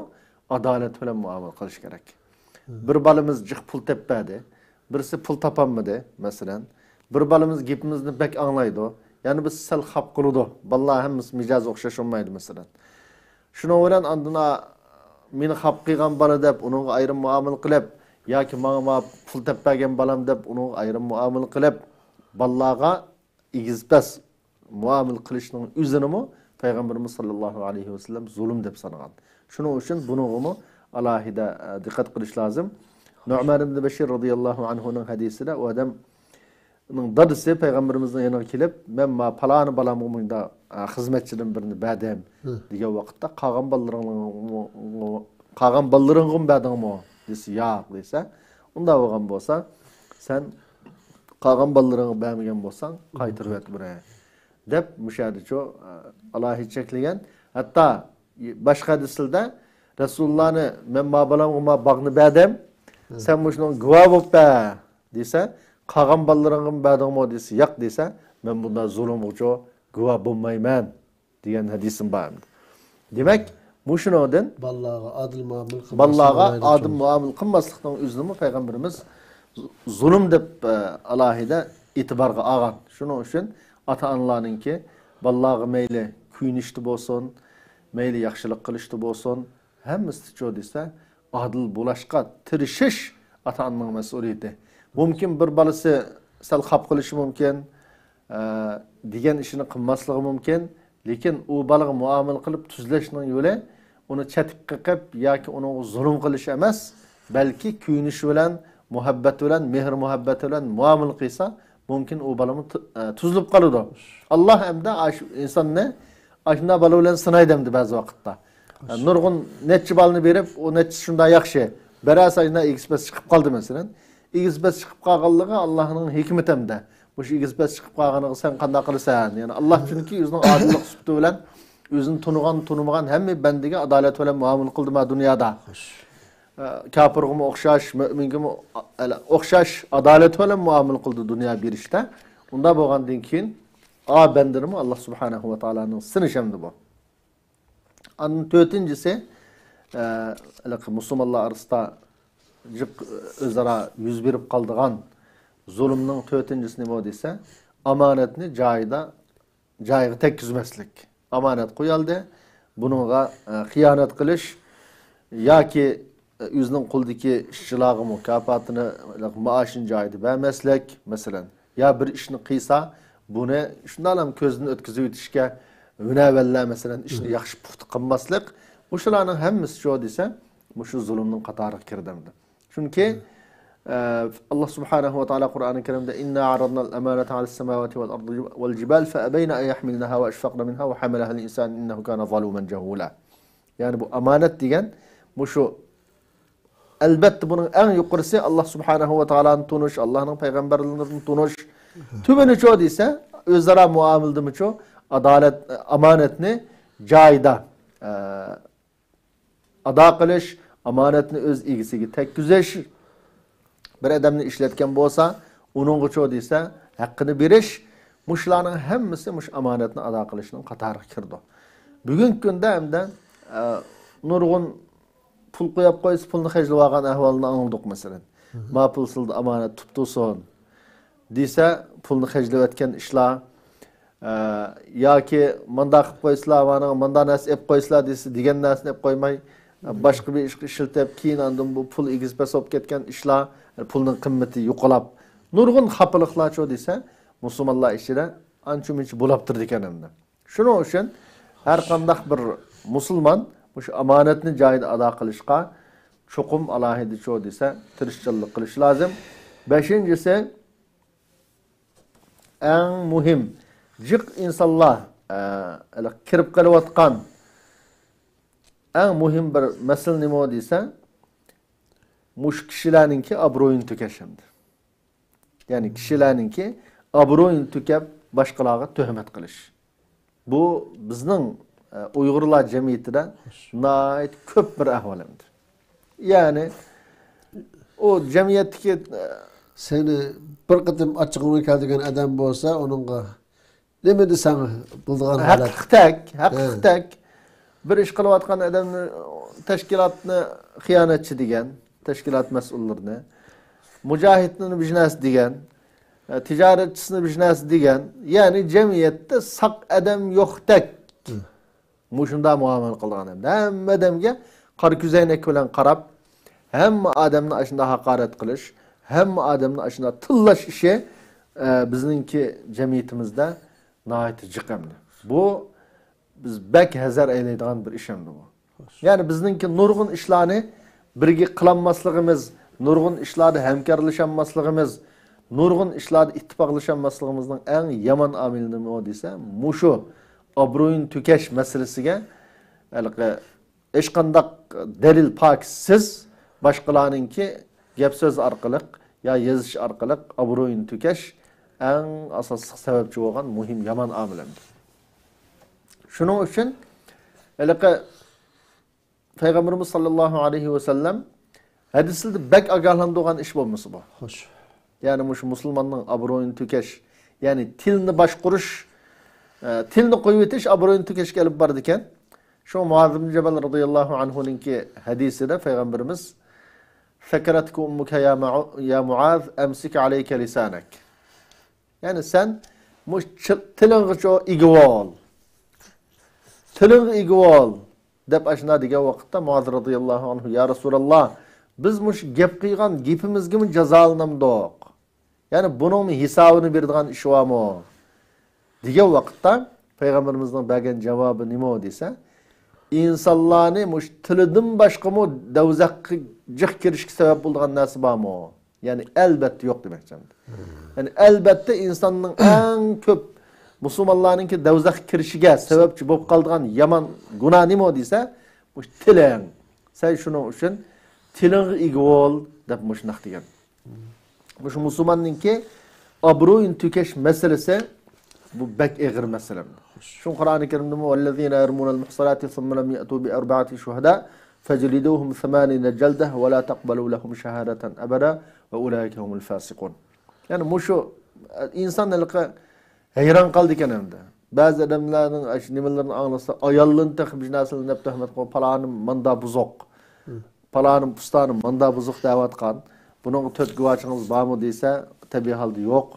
ئادالەت بىلەن مۇئامىلە قىلىش كېرەك. مم. بىر بالىمىز جىق پۇل تېپىپ بەردى، بىرسى پۇل تاپالمىدى، مەسىلەن. بىر بالىمىز گېپىمىزنى بەك ئاڭلايدۇ، يەنە بىرسى سەل خاپا قىلىدۇ. بالىلار ھەممىسى مىجەزى ئوخشاش بولمايدۇ، مەسىلەن. شۇنىڭ بىلەن ئاندىن، ئا، مېنى خاپا قىلغان بالا دەپ ئۇنىڭغا ئايرىم مۇئامىلە قىلىپ، ياكى ماڭا، ماڭا پۇل تېپىپ بەرگەن بالام دەپ ئۇنىڭغا ئايرىم مۇئامىلە قىلىپ، بالىلارغا ئېگىز-پەس مۇئامىلە قىلىشنىڭ ئۆزىنىمۇ پەيغەمبىرىمىز ساللاللاھۇ ئەلەيھى ۋەسەللەم زۇلۇم دەپ سانىغان. شۇنىڭ ئۈچۈن بۇنىڭغىمۇ ئالاھىدە، ئە، دىققەت قىلىش لازىم. نۇئمان ئىبن بەشىر رازىياللاھۇ ئەنھۇنىڭ ھەدىسىدە ئۇ ئادەم ئۇنىڭ دادىسى پەيغەمبىرىمىزنىڭ يېنىغا كېلىپ، مەن ما پالانى بالامغا مۇنداق، ئە، خىزمەتچىدىن بىرنى بەردىم، ھە، دېگەن ۋاقىتتا، قالغان بالىلىرىڭغىمۇ، قالغان بالىلىرىڭغىمۇ بەردىڭمۇ دېسە، ياق دېسە، ئۇنداق بولغان بولسا، سەن قالغان بالىلىرىڭغا بەرمىگەن بولساڭ، قايتۇرۇۋەت بۇنى، دەپ مۇشۇ يەردىچۇ، ئە، ئالاھىدە چەكلىگەن. ھەتتا باشقا ھەدىسلەردە رەسۇلۇللانى مەن ما بالامغا ما باغنى بەردىم، ھە، سەن مۇشۇنىڭغا گۇۋاھ بولۇپ بەر دېسە، قالغان بالىلىرىڭغىمۇ بەردىڭمۇ دېسە، ياق دېسە، مەن بۇنداق زۇلۇمغىچۇ گۇۋاھ بولمايمەن دېگەن ھەدىسىم بار ئەمدى. دېمەك، مۇشۇنىڭدىن بالىلارغا ئادىل مۇئامىلە قىلماسلىق، بالىلارغا ئادىل مۇئامىلە قىلماسلىقنىڭ ئۆزىنىمۇ پەيغەمبىرىمىز زۇلۇم دەپ، ئە، ئالاھىدە ئېتىبارغا ئالغان. شۇنىڭ ئۈچۈن ئاتا-ئانىلارنىڭكى بالىلارغا مەيلى كۆيۈنۈشتە بولسۇن، مەيلى ياخشىلىق قىلىشتا بولسۇن، ھەممىسىچۇ دېسە، ئادىل بولۇشقا تىرىشىش ئاتا-ئانىنىڭ مەسئۇلىيىتى. مۇمكىن، بىر بالىسى سەل خاپا قىلىشى مۇمكىن، ئە، دېگەن ئىشىنى قىلماسلىقى مۇمكىن، لېكىن ئۇ بالىغا مۇئامىلە قىلىپ تۈزلەشنىڭ يولى ئۇنى چەتكە قېقىپ ياكى ئۇنىڭغا زۇلۇم قىلىش ئەمەس، بەلكى كۆيۈنۈش بىلەن، مۇھەببەت بىلەن، مېھىر-مۇھەببەت بىلەن مۇئامىلە قىلسا، مۇمكىن ئۇ بالىمۇ تۇ-، ئە، تۈزۈلۈپ قالىدۇ. ئاللا ئەمدى ئاشۇ ئىنساننى ئاشۇنداق بالا بىلەن سىنايدۇ ئەمدى بەزى ۋاقىتتا. ئە، نۇرغۇن نەچچە بالىنى بېرىپ، ئۇ نەچچىسى شۇنداق ياخشى. بىرەرسى ئاشۇنداق ئېگىز-پەس چىقىپ قالدى، مەسىلەن. ئېگىز-پەس چىقىپ قالغانلىقى ئاللانىڭ ھېكمىتى ئەمدى. مۇشۇ ئېگىز-پەس چىقىپ قالغىنىغا سەن قانداق قىلىسەن؟ يەنى ئاللا چۈنكى ئۆزىنىڭ ئادىللىق سۈپىتى بىلەن ئۆزىنى تونۇغان، تونۇمىغان ھەممە بەندىگە ئادالەت بىلەن مۇئامىلە قىلدى ما دۇنيادا. خوش. ئە، كاپىرغىمۇ ئوخشاش، مۆمىنگىمۇ، ئە، ئوخشاش ئادالەت بىلەن مۇئامىلە قىلدى دۇنيا بېرىشتە. ئۇنداق بولغاندىن كېيىن، ئا بەندىنىمۇ ئاللا سۇبھانەھۇ ۋە تائالانىڭ سىنىشى ئەمدى بۇ. ئاندىن تۆتىنچىسى، ئە، ھېلىقى مۇسۇلمانلار ئارىسىدا جىق ئۆزئارا يۈز بېرىپ قالىدىغان زۇلۇمنىڭ تۆتىنچىسى نېمە دېسە، ئامانەتنى جايىدا، جايىغا تەگكۈزمەسلىك. ئامانەت قويالدى، بۇنىڭغا، ئە، خىيانەت قىلىش ياكى، ئە، ئۆزىنىڭ قولىدىكى ئىشچىلارغا مۇكاپاتىنى، مائاشىنى جايىدا بەرمەسلىك، مەسىلەن. يا بىر ئىشنى قىلسا، بۇنى شۇنداقلا كۆزدىن ئۆتكۈزۈۋېتىشكە ھۈنەرۋەنلەر، مەسىلەن، ئىشنى ياخشى پۇختا قىلماسلىق، مۇشۇلارنىڭ ھەممىسى شۇ دېسە، مۇشۇ زۇلۇمنىڭ قاتارىغا كىرىدۇ ئەمدى. چۈنكى، ئە، ئاللا سۇبھانەھۇ ۋە تائالا قۇرئانى كەرىمدە، «إنا عرضنا الأمانة على السماوات والأرض والجبال فأبين أن يحملنها وأشفقن منها وحملها الإنسان إنه كان ظلوما جهولا.» يەنى بۇ ئامانەت دېگەن مۇشۇ، ئەلبەتتە بۇنىڭ ئەڭ يۇقىرىسى ئاللا سۇبھانەھۇ ۋە تائالانى تونۇش، ئاللانىڭ پەيغەمبەرلىرىنى تونۇش. تۈۋىنىچۇ دېسە، ئۆزئارا مۇئامىلىدىمۇچۇ ئادالەت، ئامانەتنى جايىدا، ئە، ئادا قىلىش، ئامانەتنى ئۆز ئىگىسىگە تەگكۈزۈش. بىر ئادەمنى ئىشلەتكەن بولسا، ئۇنىڭغىچۇ دېسە، ھەققىنى بېرىش، مۇشۇلارنىڭ ھەممىسى مۇشۇ ئامانەتنى ئادا قىلىشنىڭ قاتارىغا كىرىدۇ. بۈگۈنكى كۈندە ئەمدى، ئە، نۇرغۇن پۇل قويۇپ قويسا، پۇلنى خەجلىۋالغان ئەھۋالنى ئاڭلىدۇق، مەسىلەن. ما پۇل سىلىدە ئامانەت تۇتۇپ تۇرسۇن دېسە، پۇلنى خەجلىۋەتكەن ئىشلار، ئە، ياكى مانداق قىلىپ قويسىلا، مانا ماندا نەرسە ئېلىپ قويسىلا دېسە، دېگەن نەرسىنى ئېلىپ قويماي، باشقا بىر ئىشقا ئىشلىتىپ، كېيىن ئاندىن بۇ پۇل ئېگىز پەس بولۇپ كەتكەن ئىشلار، پۇلنىڭ قىممىتى يوقىلاپ، نۇرغۇن خاپىلىقلارچۇ دېسە، مۇسۇلمانلار ئىچىدە ئانچە مۇنچە بولاپ تۇرىدىكەن ئەمدى. شۇنىڭ ئۈچۈن ھەر قانداق بىر مۇسۇلمان مۇشۇ ئامانەتنى جايىدا ئادا قىلىشقا چوقۇم ئالاھىدىچۇ دېسە، تىرىشچانلىق قىلىشى لازىم. بەشىنچىسى، ئەڭ مۇھىم، جىق ئىنسانلار، ئە، كىرىپ قېلىۋاتقان ئەڭ مۇھىم بىر مەسىلە نېمە دېسە، مۇشۇ كىشىلەرنىڭكى ئابرۇيىنى تۆكۈش ئەمدى. يەنى كىشىلەرنىڭكى ئابرۇيىنى تۆكۈپ، باشقىلارغا تۆھمەت قىلىش. بۇ بىزنىڭ، ئە، ئۇيغۇرلار جەمئىيىتىدە ناھايىتى كۆپ بىر ئەھۋال ئەمدى. يەنى ئۇ جەمئىيەتتىكى، ئە، سېنى بىر قېتىم ئاچچىقىڭنى كەلتۈرگەن ئادەم بولسا، ئۇنىڭغا نېمە دېسەڭ بولىدىغان ھالەت. ھەقىقەتەك، ھەقىقەتەك. بىر ئىش قىلىۋاتقان ئادەمنى، تەشكىلاتنى خىيانەتچى دېگەن، تەشكىلات مەسئۇللىرىنى، مۇجاھىدنى بىر نەرسە دېگەن، تىجارەتچىسىنى بىر نەرسە دېگەن، يەنى جەمئىيەتتە ساق ئادەم يوقتەك. مۇشۇنداق مۇئامىلە قىلىدىغان ئادەم. ھەممە ئادەمگە قارا كۆزەينەك بىلەن قاراپ، ھەممە ئادەمنى ئاشۇنداق ھاقارەت قىلىش، ھەممە ئادەمنى ئاشۇنداق تىللاش ئىشى، ئە، بىزنىڭكى جەمئىيىتىمىزدە ناھايىتى جىق ئەمدى. بۇ بىز بەك ھەزەر ئەيلەيدىغان بىر ئىش ئەمدى بۇ. يەنى بىزنىڭكى نۇرغۇن ئىشلارنى بىرگە قىلالماسلىقىمىز، نۇرغۇن ئىشلاردا ھەمكارلىشالماسلىقىمىز، نۇرغۇن ئىشلاردا ئىتتىپاقلىشالماسلىقىمىزنىڭ ئەڭ يامان ئامىلى نېمە دېسە، مۇشۇ ئابرۇيىنى تۆكۈش مەسىلىسىگە ھېلىقى ھېچقانداق دەلىل پاكىتسىز باشقىلارنىڭكى گەپ سۆز ئارقىلىق يا يېزىش ئارقىلىق ئابرۇيىنى تۆكۈش ئەڭ ئاساسلىق سەۋەبچى بولغان مۇھىم يامان ئامىل ئەمدى. شۇنىڭ ئۈچۈن ھېلىقى پەيغەمبىرىمىز ساللاللاھۇ ئەلەيھى ۋەسەللەم ھەدىسلىرىدە بەك ئاگاھلاندۇرغان ئىش بولمىسا بۇ. خوش. يەنى مۇشۇ مۇسۇلماننىڭ ئابرۇيىنى تۆكۈش، يەنى تىلنى باشقۇرۇش، ئە، تىلنى قويۇۋېتىش ئابرۇيىنى تۆكۈشكە ئېلىپ بارىدىكەن. شۇڭا مۇئاز ئىبن جەبەل رازىياللاھۇ ئەنھۇنىڭكى ھەدىسىدە پەيغەمبىرىمىز، «ثكلتك أمك يا مع-، يا معاذ، أمسك عليك لسانك.» يەنى سەن مۇشۇ چىل-، تىلىڭغىچۇ ئىگە بول. تىلىڭغا ئىگە بول، دەپ ئاشۇنداق دېگەن ۋاقىتتا مۇئاز رازىياللاھۇ ئەنھۇ، يا رەسۇلاللا، بىز مۇشۇ گەپ قىلغان گېپىمىزگىمۇ جازالىنامدۇق؟ يەنى بۇنىڭمۇ ھېسابىنى بېرىدىغان ئىش بارمۇ؟ دېگەن ۋاقىتتا پەيغەمبىرىمىزنىڭ بەرگەن جاۋابى نېمە دېسە، ئىنسانلارنى مۇشۇ تىلىدىن باشقىمۇ دوزاخقا جىق كىرىشكە سەۋەب بولىدىغان نەرسە بارمۇ؟ يەنى ئەلبەتتە يوق دېمەكچى. يەنى ئەلبەتتە ئىنساننىڭ ئەڭ كۆپ، مۇسۇلمانلارنىڭكى دوزاخقا كىرىشىگە سەۋەبچى بولۇپ قالىدىغان يامان گۇناھ نېمە دېسە، مۇشۇ تىلىڭ. سەن شۇنىڭ ئۈچۈن تىلىڭغا ئىگە بول، دەپ مۇشۇنداق دېگەن. مۇشۇ مۇسۇلماننىڭكى ئابرۇيىنى تۆكۈش مەسىلىسى، بۇ بەك ئېغىر مەسىلە. شۇڭا قۇرئانى كەرىمدىمۇ، «والذين يرمون المحصنات ثم لم يأتوا بأربعة شهداء فاجلدوهم ثمانين جلدة ولا تقبلوا لهم شهادة أبدا وأولئك هم الفاسقون.» يەنى مۇشۇ ئىنسان ھېلىقى ھەيران قالىدىكەن ئەمدى. بەزى ئادەملەرنىڭ ئاشۇ نېمىلىرىنى ئاڭلىسا، ئاياللىرىنى تېخى بىر نەرسىلەر دەپ تۆھمەت قىلىپ، پالانى ماندا بۇزۇق، پالانى پۇستانى ماندا بۇزۇق دەۋاتقان، بۇنىڭغا تۆت گۇۋاھچىڭىز بارمۇ دېسە، تەبىئىي ھالدا يوق.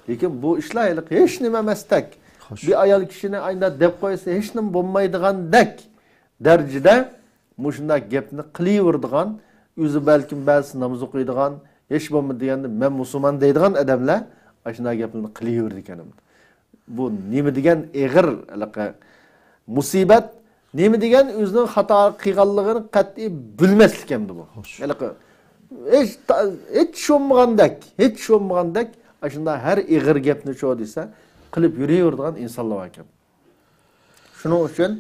لېكىن بۇ ئىشلار ھېلىقى ھېچ نېمە ئەمەستەك. خوش. بىر ئايال كىشىنى ئاينداق دەپ قويسا، ھېچ نېمە بولمايدىغاندەك دەرىجىدە مۇشۇنداق گەپنى قىلىۋېرىدىغان، ئۆزى بەلكىم بەزىسى ناماز ئوقۇيدىغان، ھېچ بولمىدى دېگەندە، مەن مۇسۇلمان دەيدىغان ئادەملەر ئاشۇنداق گەپلەرنى قىلىۋېرىدىكەن. بۇ نېمە دېگەن ئېغىر ھېلىقى مۇسىبەت، نېمە دېگەن ئۆزىنىڭ خاتا قىلغانلىقىنى قەتئىي بىلمەسلىك ئەمدى بۇ. خوش. ھېلىقى ھېچ تا-، ھېچ ئىش بولمىغاندەك، ھېچ ئىش بولمىغاندەك، ئاشۇنداق ھەر ئېغىر گەپنى شۇ دېسە، قىلىپ يۈرۈۋېرىدىغان ئىنسانلار باركەن. شۇنىڭ ئۈچۈن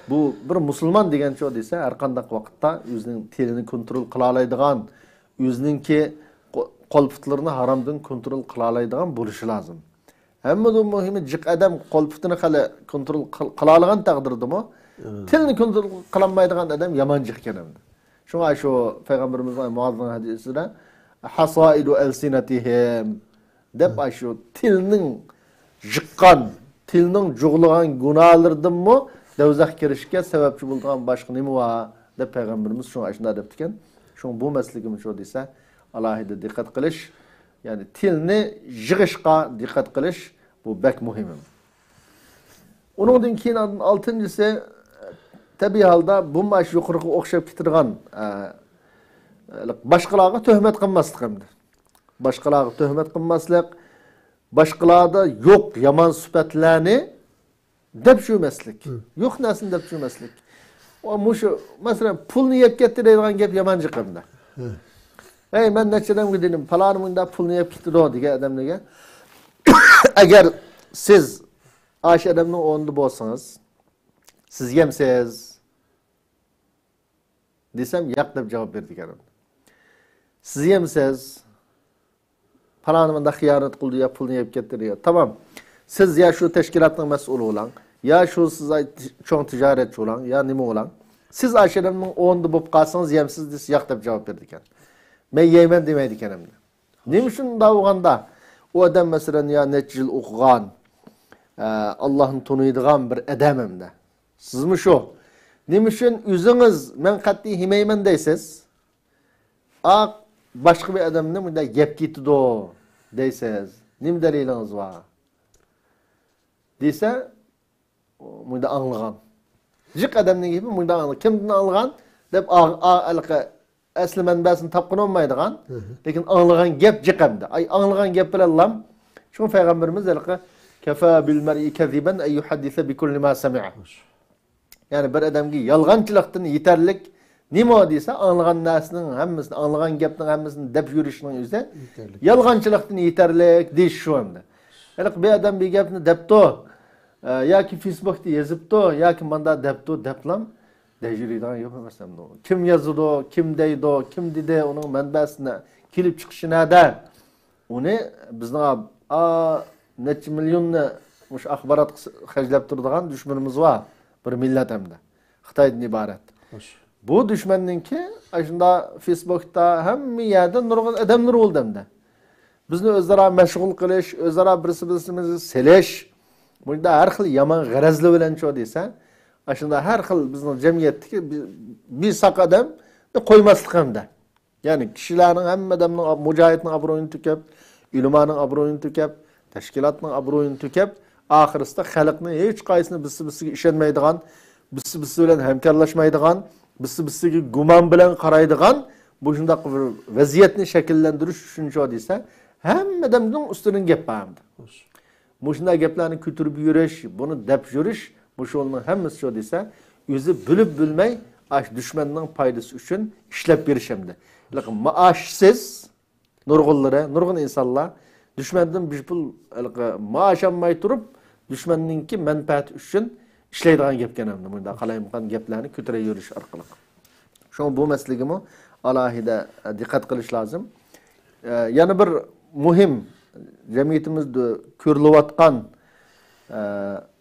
بۇ بىر مۇسۇلمان دېگەن شۇ دېسە، ھەر قانداق ۋاقىتتا ئۆزىنىڭ تىلىنى كونترول قىلالايدىغان، ئۆزىنىڭكى قو-، قول-پۇتلىرىنى ھارامدىن كونترول قىلالايدىغان بولۇشى لازىم. ھەممىدىن مۇھىمى، جىق ئادەم قول-پۇتىنى خېلى كونترول قىل-، قىلالىغان تەقدىردىمۇ، تىلنى كونترول قىلالمايدىغان ئادەم يامان جىق ئىكەن ئەمدى. شۇڭا شۇ پەيغەمبىرىمىزنىڭ مۇئازنىڭ ھەدىسىدە، «حصائد ألسنتهم» دەپ، ئاشۇ تىلنىڭ جىققان، تىلنىڭ جۇغلىغان گۇناھلىرىدىنمۇ دوزاخقا كىرىشكە سەۋەبچى بولىدىغان باشقا نېمە بار؟ دەپ پەيغەمبىرىمىز شۇڭا ئاشۇنداق دەپتىكەن. شۇڭا بۇ مەسىلىگىمۇ شۇ دېسە، ئالاھىدە دىققەت قىلىش، يەنى تىلنى يىغىشقا دىققەت قىلىش، بۇ بەك مۇھىم. ئۇنىڭدىن كېيىن ئالتىنچىسى، تەبىئىي ھالدا بۇمۇ ئاشۇ يۇقىرىقىغا ئوخشاپ كېتىدىغان، ئە، باشقىلارغا تۆھمەت قىلماسلىق ئەمدى. باشقىلارغا تۆھمەت قىلماسلىق، باشقىلاردا يوق يامان سۈپەتلەرنى دەپ يۈرمەسلىك. يوق نەرسىنى دەپ يۈرمەسلىك. ئۇ مۇشۇ، مەسىلەن، پۇلنى يەپ كەتتى دەيدىغان گەپ يامان جىق ئەمدى. ھەي، مەن نەچچە ئادەمگە دېدىم، پالانى مۇنداق پۇلنى يەپ كېتىدۇ دېگەن ئادەملەرگە. ئەگەر سىز ئاشۇ ئادەمنىڭ ئورنىدا بولسىڭىز، سىز يەمسىز؟ دېسەم، ياق دەپ جاۋاب بېرىدىكەن. سىز يەمسىز؟ پالانى مۇنداق خىيانەت قىلدى يا پۇلنى يەپ كەتتى دېگەن. تامام. سىز يا شۇ تەشكىلاتنىڭ مەسئۇلى بولاڭ، يا شۇ سىز ئاي-، چوڭ تىجارەتچى بولاڭ، يا نېمە بولاڭ. سىز ئاشۇ ئادەمنىڭ ئورنىدا بولۇپ قالسىڭىز يەمسىز دېسە، ياق دەپ جاۋاب بېرىدىكەن. مەن يەيمەن دېمەيدىكەن ئەمدى. نېمە ئۈچۈن ئۇنداق بولغاندا؟ ئۇ ئادەم، مەسىلەن، يا نەچچە يىل ئوقۇغان، ئە، ئاللاھنى تونۇيدىغان بىر ئادەم ئەمدى. سىزمۇ شۇ. نېمە ئۈچۈن ئۆزىڭىز مەن قەتئىي يېمەيمەن دەيسىز؟ ئا، باشقا بىر ئادەمنى مۇنداق يەپ كېتىدۇ دەيسىز. نېمە دەلىلىڭىز بار؟ دېسە، مۇنداق ئاڭلىغان. جىق ئادەمنىڭ گېپى مۇنداق ئاڭلىغان. كىمدىن ئاڭلىغان دەپ ئا-، ئا-، ھېلىقى ئەسلى مەنبەسىنى تاپقىلى بولمايدىغان، لېكىن ئاڭلىغان گەپ جىق ئەمدى. ئاي، ئاڭلىغان گەپ بىلەنلا، شۇڭا پەيغەمبىرىمىز ھېلىقى، «كفى بالمرء كذبا أن يحدث بكل ما سمع». يەنى بىر ئادەمگە يالغانچىلىقتىن يېتەرلىك نېمە دېسە، ئاڭلىغان نەرسىنىڭ ھەممىسىنى، ئاڭلىغان گەپنىڭ ھەممىسىنى دەپ يۈرۈشنىڭ ئۆزى يالغانچىلىقتىن يېتەرلىك دېيىش شۇ ئەمدى. ھېلىقى بىر ئادەم بىر گەپنى دەپتۇ، ئە، ياكى فېيسبۇكتا يېزىپتۇ، ياكى ماندا دەپتۇ دەپلام دەپ يۈرىدىغان گەپ ئەمەس ئەمدى. كىم يازىدۇ، كىم دەيدۇ، كىم دېدى، ئۇنىڭ مەنبەسى نە-، كېلىپ چىقىشى نەدە؟ ئۇنى بىزنىڭ ئا، نەچچە مىليوننى مۇشۇ ئاخباراتقا خەجلەپ تۇرىدىغان دۈشمىنىمىز بار. بىر مىللەت ئەمدى. خىتايدىن ئىبارەت. بۇ دۈشمەننىڭكى ئاشۇنداق فېيسبۇكتا ھەممە يەردە نۇرغۇن ئادەملىرى بولدى ئەمدى. بىزنى ئۆزئارا مەشغۇل قىلىش، ئۆزئارا بىرسى بىرسىمىزگە سېلىش، بۇنداق ھەر خىل يامان غەرەزلەر بىلەن شۇ دېسە، ئاشۇنداق ھەر خىل بىزنىڭ جەمئىيەتتىكى بىر، بىر ساق ئادەمنى قويماسلىق ئەمدى. يەنى كىشىلەرنىڭ ھەممە ئادەمنىڭ، مۇجاھىدنىڭ ئابرۇيىنى تۆكۈپ، ئۆلىمانىڭ ئابرۇيىنى تۆكۈپ، تەشكىلاتنىڭ ئابرۇيىنى تۆكۈپ، ئاخىرسىدا خەلقنى ھېچقايسىنى بىرسى بىرسىگە ئىشەنمەيدىغان، بىرسى بىرسى بىلەن ھەمكارلاشمايدىغان، بىرسى بىرسىگە گۇمان بىلەن قارايدىغان مۇشۇنداق بىر ۋەزىيەتنى شەكىللەندۈرۈش ئۈچۈن شۇ دېسە، ھەممە ئادەمنىڭ ئۈستىدىن گەپ بار ئەمدى. مۇشۇنداق گەپلەرنى كۆتۈرۈپ يۈرۈش، بۇنى دەپ يۈرۈش، مۇشۇنىڭ ھەممىسى شۇ دېسە، ئۆزى بىلىپ بىلمەي ئاشۇ دۈشمەننىڭ پايدىسى ئۈچۈن ئىشلەپ بېرىش ئەمدى. ھېلىقى مائاشسىز نۇرغۇنلىرى، نۇرغۇن ئىنسانلار دۈشمەندىن بىر پۇل ھېلىقى مائاش ئالماي تۇرۇپ، دۈشمەننىڭكى مەنپەئەتى ئۈچۈن ئىشلەيدىغان گەپكەن ئەمدى. مۇنداق قالايمىقان گەپلەرنى كۆتۈرە يۈرۈش ئارقىلىق. شۇڭا بۇ مەسىلىگىمۇ ئالاھىدە دىققەت قىلىش لازىم. ئە، يەنە بىر مۇھىم جەمئىيىتىمىزدە كۆرۈلۈۋاتقان، ئە،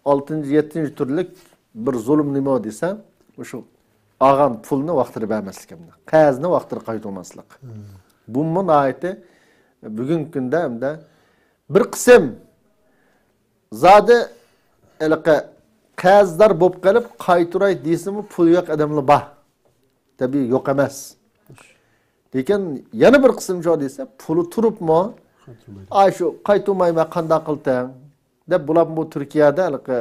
ئالتىنچى، يەتتىنچى تۈرلۈك بىر زۇلۇم نېمە دېسە، مۇشۇ ئالغان پۇلنى ۋاقتىدا بەرمەسلىك، قەرزنى ۋاقتىدا قايتۇرماسلىق. بۇمۇ ناھايىتى بۈگۈنكى كۈندە ھەمدە بىر قىسىم زادى ھېلىقى قەرزدار بولۇپ قېلىپ قايتۇراي دېسىمۇ پۇلى يوق ئادەملەر بار. تەبىئىي يوق ئەمەس. لېكىن يەنە بىر قىسىم شۇ دېسە، پۇلى تۇرۇپمۇ، قايتۇرمايدۇ. ئاي شۇ قايتۇرمايمەن، قانداق قىلتىڭ؟ دەپ بۇلار بۇ تۈركىيەدە ھېلىقى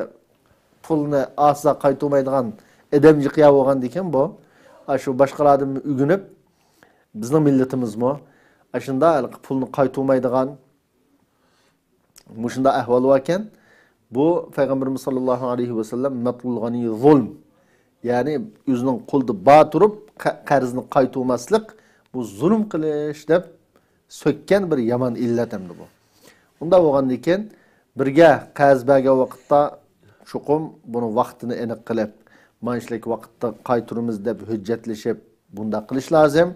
پۇلنى ئالسا قايتۇرمايدىغان ئادەم جىقىيا بولغاندىكىن بۇ، ئاشۇ باشقىلاردىن ئۆگىنىپ، بىزنىڭ مىللىتىمىزمۇ ئاشۇنداق ھېلىقى پۇلنى قايتۇرمايدىغان مۇشۇنداق ئەھۋال باركەن. بۇ پەيغەمبىرىمىز ساللاللاھۇ ئەلەيھى ۋەسەللەم، «مەتلۇل غەنىي زۇلم»، يەنى ئۆزىنىڭ قولىدا بار تۇرۇپ قە-، قەرزنى قايتۇرماسلىق، بۇ زۇلۇم قىلىش دەپ سۆككەن بىر يامان ئىللەت ئەمدى بۇ. ئۇنداق بولغاندىن كېيىن بىرگە قەرز بەرگەن ۋاقىتتا چوقۇم بۇنىڭ ۋاقتىنى ئېنىق قىلىپ، مانا شۇنداق ۋاقىتتا قايتۇرىمىز دەپ ھۆججەتلىشىپ، بۇنداق قىلىش لازىم.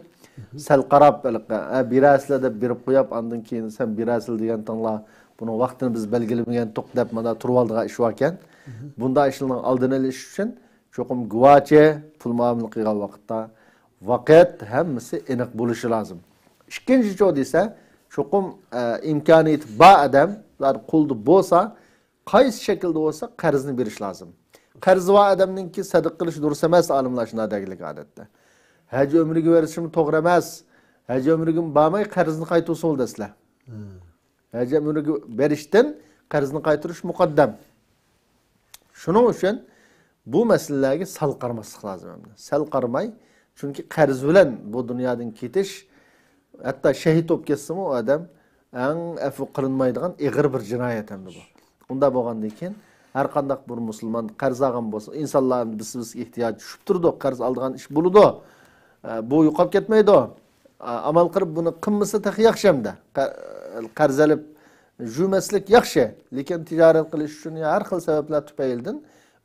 سەل قاراپ، ھېلىقى، «ھە، بېرەرسىلەر» دەپ بېرىپ قويۇپ، ئاندىن كېيىن «سەن بېرەرسىلەر» دېگەنتىڭلار، بۇنىڭ ۋاقتىنى بىز بەلگىلىمىگەنتۇق دەپ مانا تۇرۇۋالىدىغان ئىش باركەن. بۇنداق ئىشلارنىڭ ئالدىنى ئېلىش ئۈچۈن چوقۇم گۇۋاچى پۇل مۇئامىلە قىلغان ۋاقىتتا ۋاقىت ھەممىسى ئېنىق بولۇشى لازىم. ئىككىنچىچۇ دېسە، چوقۇم، ئە، ئىمكانىيىتى بار ئادەملەر قولدا بولسا، قايسى شەكىلدە بولسا قەرزنى بېرىش لازىم. قەرزى بار ئادەمنىڭكى سەدىقە قىلىش دۇرۇس ئەمەس، ئالىملار شۇنداق دەيدىكەن ئادەتتە. ھەج ئۆمرىگە بېرىشمۇ توغرا ئەمەس. ھەج ئۆمرىگە بارماي قەرزنى قايتۇرسىڭۇ دەسلە. ھەج ئۆمرىگە بېرىشتىن قەرزنى قايتۇرۇش مۇقەددەم. شۇنىڭ ئۈچۈن بۇ مەسىلىلەرگە سەل قارىماسلىق لازىم ئەمدى. سەل قارىماي، چۈنكى قەرز بىلەن بۇ دۇنيادىن كېتىش، ھەتتا شەھىت بولۇپ كەتسىمۇ ئۇ ئادەم ئەڭ ئەپۇ قىلىنمايدىغان ئېغىر بىر جىنايەت ئەمدى بۇ. ئۇنداق بولغاندىن كېيىن ھەر قانداق بىر مۇسۇلمان قەرز ئالغان بولسا، ئىنسانلار ئەمدى بىسسە-بىسسىگە ئېھتىياجى چۈشۈپ تۇرىدۇ، قەرز ئالىدىغان ئىش بولىدۇ. ئە، بۇ يوقاپ كەتمەيدۇ. ئە، ئامال قىلىپ بۇنى قىلمىسا تېخى ياخشى ئەمدى. قە-، قەرز ئېلىپ جۈمەسلىك ياخشى، لېكىن تىجارەت قىلىش ئۈچۈن يا ھەر خىل سەۋەبلەر تۈپەيلىدىن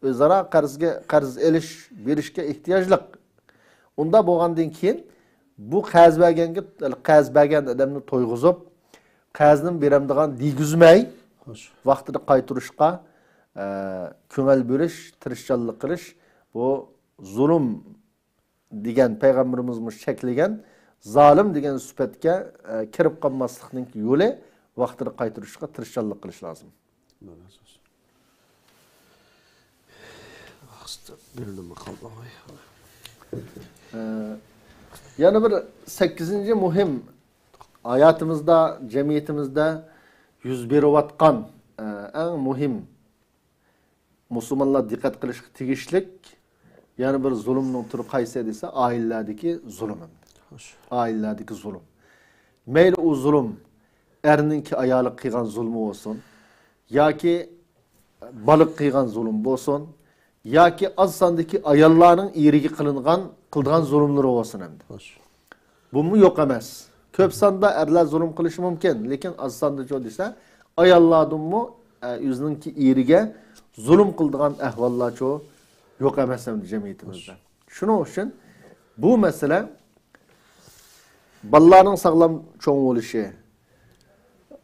ئۆزئارا قەرزگە، قەرز ئېلىش، بېرىشكە ئېھتىياجلىق. ئۇنداق بولغاندىن كېيىن بۇ قەرز بەرگەنگە، قەرز بەرگەن ئادەمنى تويغۇزۇپ، قەرزنى بېرەمدىغان دېگۈزمەي، خوش. ۋاقتىدا قايتۇرۇشقا، ئە، كۆڭۈل بۆلۈش، تىرىشچانلىق قىلىش، بۇ زۇلۇم دېگەن پەيغەمبىرىمىزمۇ چەكلىگەن زالىم دېگەن سۈپەتكە، ئە، كىرىپ قالماسلىقنىڭ يولى ۋاقتىدا قايتۇرۇشقا تىرىشچانلىق قىلىش لازىم. ئاللا رازى بولسۇن. ئە، يەنە بىر سەككىزىنچى مۇھىم ھاياتىمىزدا، جەمئىيىتىمىزدە يۈز بېرىۋاتقان، ئە، ئەڭ مۇھىم مۇسۇلمانلار دىققەت قىلىشقا تېگىشلىك يەنە بىر زۇلۇمنىڭ تۈرى قايسى دېسە، ئائىلىلەردىكى زۇلۇم. خوش. ئائىلىلەردىكى زۇلۇم. مەيلى ئۇ زۇلۇم ئەرنىڭكى ئايالىغا قىلغان زۇلمى بولسۇن، ياكى بالىغا قىلغان زۇلۇم بولسۇن، ياكى ئاز ساندىكى ئاياللارنىڭ ئېرىگە قىلىنغان، قىلىدىغان زۇلۇملىرى بولسۇن ئەمدى. خوش. بۇمۇ يوق ئەمەس. كۆپ ساندا ئەرلەر زۇلۇم قىلىشى مۇمكىن، لېكىن ئاز ساندىچۇ دېسە، ئاياللاردىنمۇ، ئە، ئۆزىنىڭكى ئېرىگە زۇلۇم قىلىدىغان ئەھۋاللارچۇ يوق ئەمەس ئەمدى جەمئىيىتىمىزدە. شۇنىڭ ئۈچۈن بۇ مەسىلە بالىلارنىڭ ساغلام چوڭ بولۇشى،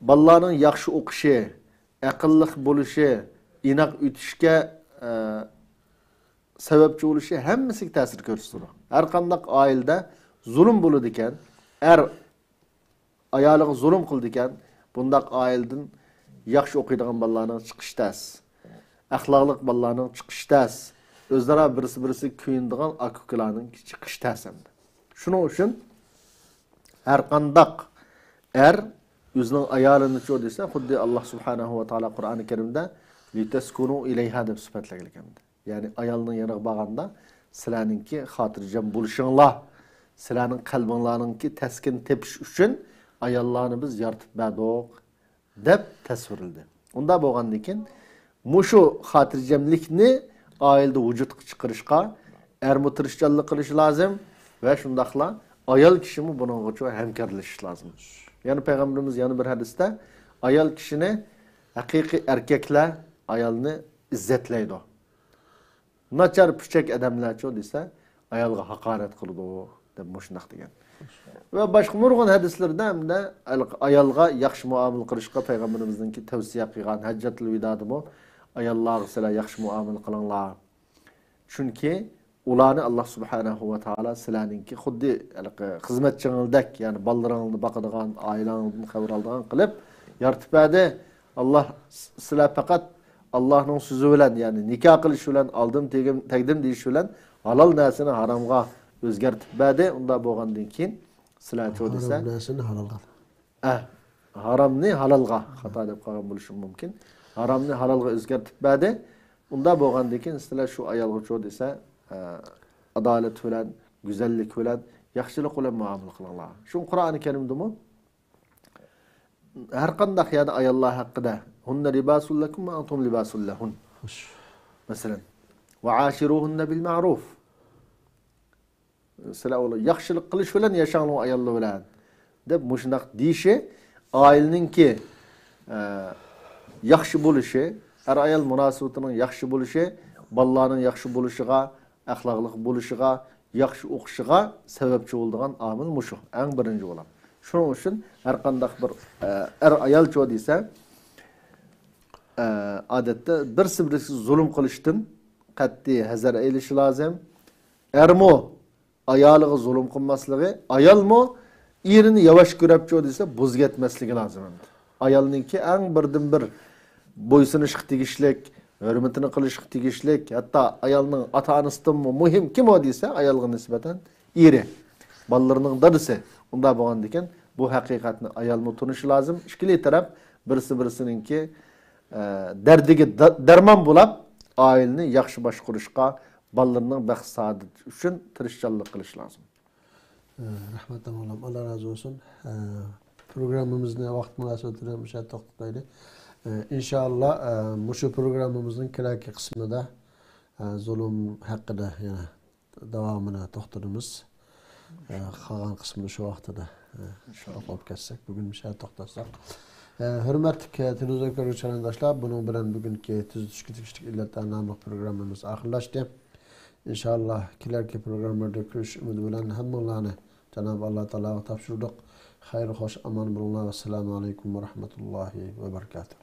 بالىلارنىڭ ياخشى ئوقۇشى، ئەقىللىق بولۇشى، ئىناق ئۆتۈشكە، ئە، سەۋەبچى بولۇشى ھەممىسىگە تەسىر كۆرسىتىدۇ. ھەر قانداق ئائىلىدە زۇلۇم بولىدىكەن، ئەر ئايالىغا زۇلۇم قىلىدىكەن، بۇنداق ئائىلىدىن ياخشى ئوقۇيدىغان بالىلارنىڭ چىقىشى تەس. ئەخلاقلىق بالىلارنىڭ چىقىشى تەس. ئۆزئارا بىرسى-بىرسىگە كۆيۈنىدىغان ئاكا-ئۇكىلارنىڭ چىقىشى تەس ئەمدى. شۇنىڭ ئۈچۈن ھەر قانداق ئەر ئۆزىنىڭ ئايالىنىچۇ دېسە، خۇددى ئاللا سۇبھانەھۇ ۋە تائالا قۇرئانى كەرىمدە «لىتەسكۇنۇ ئىلەيھا» دەپ سۈپەتلەنگەن. يەنى ئايالنىڭ يېنىغا بارغاندا، سىلەرنىڭكى خاتىرجەم بولۇشۇڭلار، سىلەرنىڭ قەلبىڭلارنىڭكى تەسكىن تېپىش ئۈچۈن ئاياللارنى بىز يارىتىپ بەردۇق، دەپ تەسۋىرلىدى. ئۇنداق بولغاندىن كېيىن، مۇشۇ خاتىرجەملىكنى ئائىلىدە ۋۇجۇدقا چىقىرىشقا ئەرمۇ تىرىشچانلىق قىلىشى لازىم ۋە شۇنداقلا ئايال كىشىمۇ بۇنىڭغىچۇ ھەمكارلىشىشى لازىم. يەنە پەيغەمبىرىمىز يەنە بىر ھەدىستە، ئايال كىشىنى ھەقىقىي ئەركەكلەر ئايالنى ئىززەتلەيدۇ. ناچار پۈچەك ئادەملەرچۇ دېسە، ئايالغا ھاقارەت قىلىدۇ، دەپ مۇشۇنداق دېگەن. ۋە باشقا نۇرغۇن ھەدىسلىرىدە ھەمدە ئايالغا ياخشى مۇئامىلە قىلىشقا پەيغەمبىرىمىزنىڭكى تەۋسىيە قىلغان ھەججەتۇل ۋىدادىمۇ، ئاياللارغا سىلەر ياخشى مۇئامىلە قىلىڭلار. چۈنكى ئۇلارنى ئاللا سۇبھانەھۇ ۋە تائالا سىلەرنىڭكى خۇددى ھېلىقى خىزمەتچىڭىزدەك، يەنى بالىلىرىڭىزنى باقىدىغان، ئائىلەڭىزدىن خەۋەر ئالىدىغان قىلىپ يارىتىپ بەردى. ئاللا س-، سىلەر پەقەت ئاللانىڭ سۆزى بىلەن، يەنى نىكاھ قىلىش بىلەن، ئالدىم تېگىم-، تەگدىم دېيىش بىلەن ھالال نەرسىنى ھارامغا ئۆزگەرتىپ بەردى. ئۇنداق بولغاندىن كېيىن سىلەرچۇ دېسە، ھارام نەرسىنى ھالالغا. ئە، ھارامنى ھالالغا، خاتا دەپ قالغان بولۇشۇم مۇمكىن. ھارامنى ھالالغا ئۆزگەرتىپ بەردى. ئۇنداق بولغاندىن كېيىن سىلەر شۇ ئايالغىچۇ دېسە، ئە، ئادالەت بىلەن، گۈزەللىك بىلەن، ياخشىلىق بىلەن مۇئامىلە قىلىڭلار. شۇ قۇرئانى كەرىمدىمۇ ھەر قانداق يەردە ئاياللار ھەققىدە، «ھۇننە لىباسۇن لەكۇم ۋە ئەنتۇم لىباسۇن لەھۇن». خوش. مەسىلەن، «ۋە ئاشىرۇھۇننە بىل مەئرۇف». سىلەر ئۇلار ياخشىلىق قىلىش بىلەن ياشاڭلار ئاياللار بىلەن، دەپ مۇشۇنداق دېيىشى ئائىلىنىڭكى، ئە، ياخشى بولۇشى، ئەر-ئايال مۇناسىۋىتىنىڭ ياخشى بولۇشى، بالىلارنىڭ ياخشى بولۇشىغا، ئەخلاقلىق بولۇشىغا، ياخشى ئوقۇشىغا سەۋەبچى بولىدىغان ئامىل مۇشۇ، ئەڭ بىرىنچى بولۇپ. شۇنىڭ ئۈچۈن ھەر قانداق بىر، ئە، ئەر-ئايالچۇ دېسە، ئە، ئادەتتە بىرسى-بىرسىگە زۇلۇم قىلىشتىن قەتئىي ھەزەر ئېلىشى لازىم. ئەرمۇ ئايالىغا زۇلۇم قىلماسلىقى، ئايالمۇ ئېرىنى ياۋاش كۆرەپچۇ دېسە، بوزۇپ كەتمەسلىكى لازىم ئەمدى. ئايالنىڭكى ئەڭ بىردىنبىر بويسۇنۇشقا تېگىشلىك، ھۆرمىتىنى قىلىشقا تېگىشلىك، ھەتتا ئايالنىڭ ئاتا-ئانىسىدىنمۇ مۇھىم كىم ئۇ دېسە، ئايالغا نىسبەتەن ئېرى، بالىلىرىنىڭ دادىسى. ئۇنداق بولغاندىكىن، بۇ ھەقىقەتنى ئايالمۇ تونۇشى لازىم. ئىككىلى تەرەپ بىرسى-بىرسىنىڭكى، ئە، دەردىگە دا-، دەرمان بولاپ، ئائىلىنى ياخشى باشقۇرۇشقا، بالىلىرىنىڭ بەخت-سائادىتى ئۈچۈن تىرىشچانلىق قىلىش لازىم. ئە، رەھمەت، ئاللا رازى بولسۇن. ئە، پروگراممىمىزنى ۋاقىت مۇناسىۋىتى بىلەن مۇشۇ يەردە توختىتايلى. ئە، ئىنشائاللا، ئە، مۇشۇ پروگراممىمىزنىڭ كېلەركى قىسمىدا، ئە، زۇلۇم ھەققىدە يەنە داۋامىنى توختىتىمىز. ئە، قالغان قىسمىنى شۇ ۋاقتىدا، ئە، ئوقۇپ كەتسەك، بۈگۈن مۇشۇ يەردە توختاتساق. ئە، ھۆرمەتلىك، ئە، تېلېۋىزور كۆرگۈچى قېرىنداشلار، بۇنىڭ بىلەن بۈگۈنكى تۈزىتىشكە تېگىشلىك ئىللەتلەر ناملىق پروگراممىمىز ئاخىرلاشتى. ئىنشائاللا، كېلەركى پروگراممىلاردا كۆرۈشۈش ئۈمىدى بىلەن ھەممىڭلارنى جانابى ئاللا تائالاغا تاپشۇردۇق. خەير خوش ئامان بولۇڭلار. ۋەسسالامۇ ئەلەيكۇم ۋە رەھمەتۇللاھى ۋە بەرىكاتۇھ.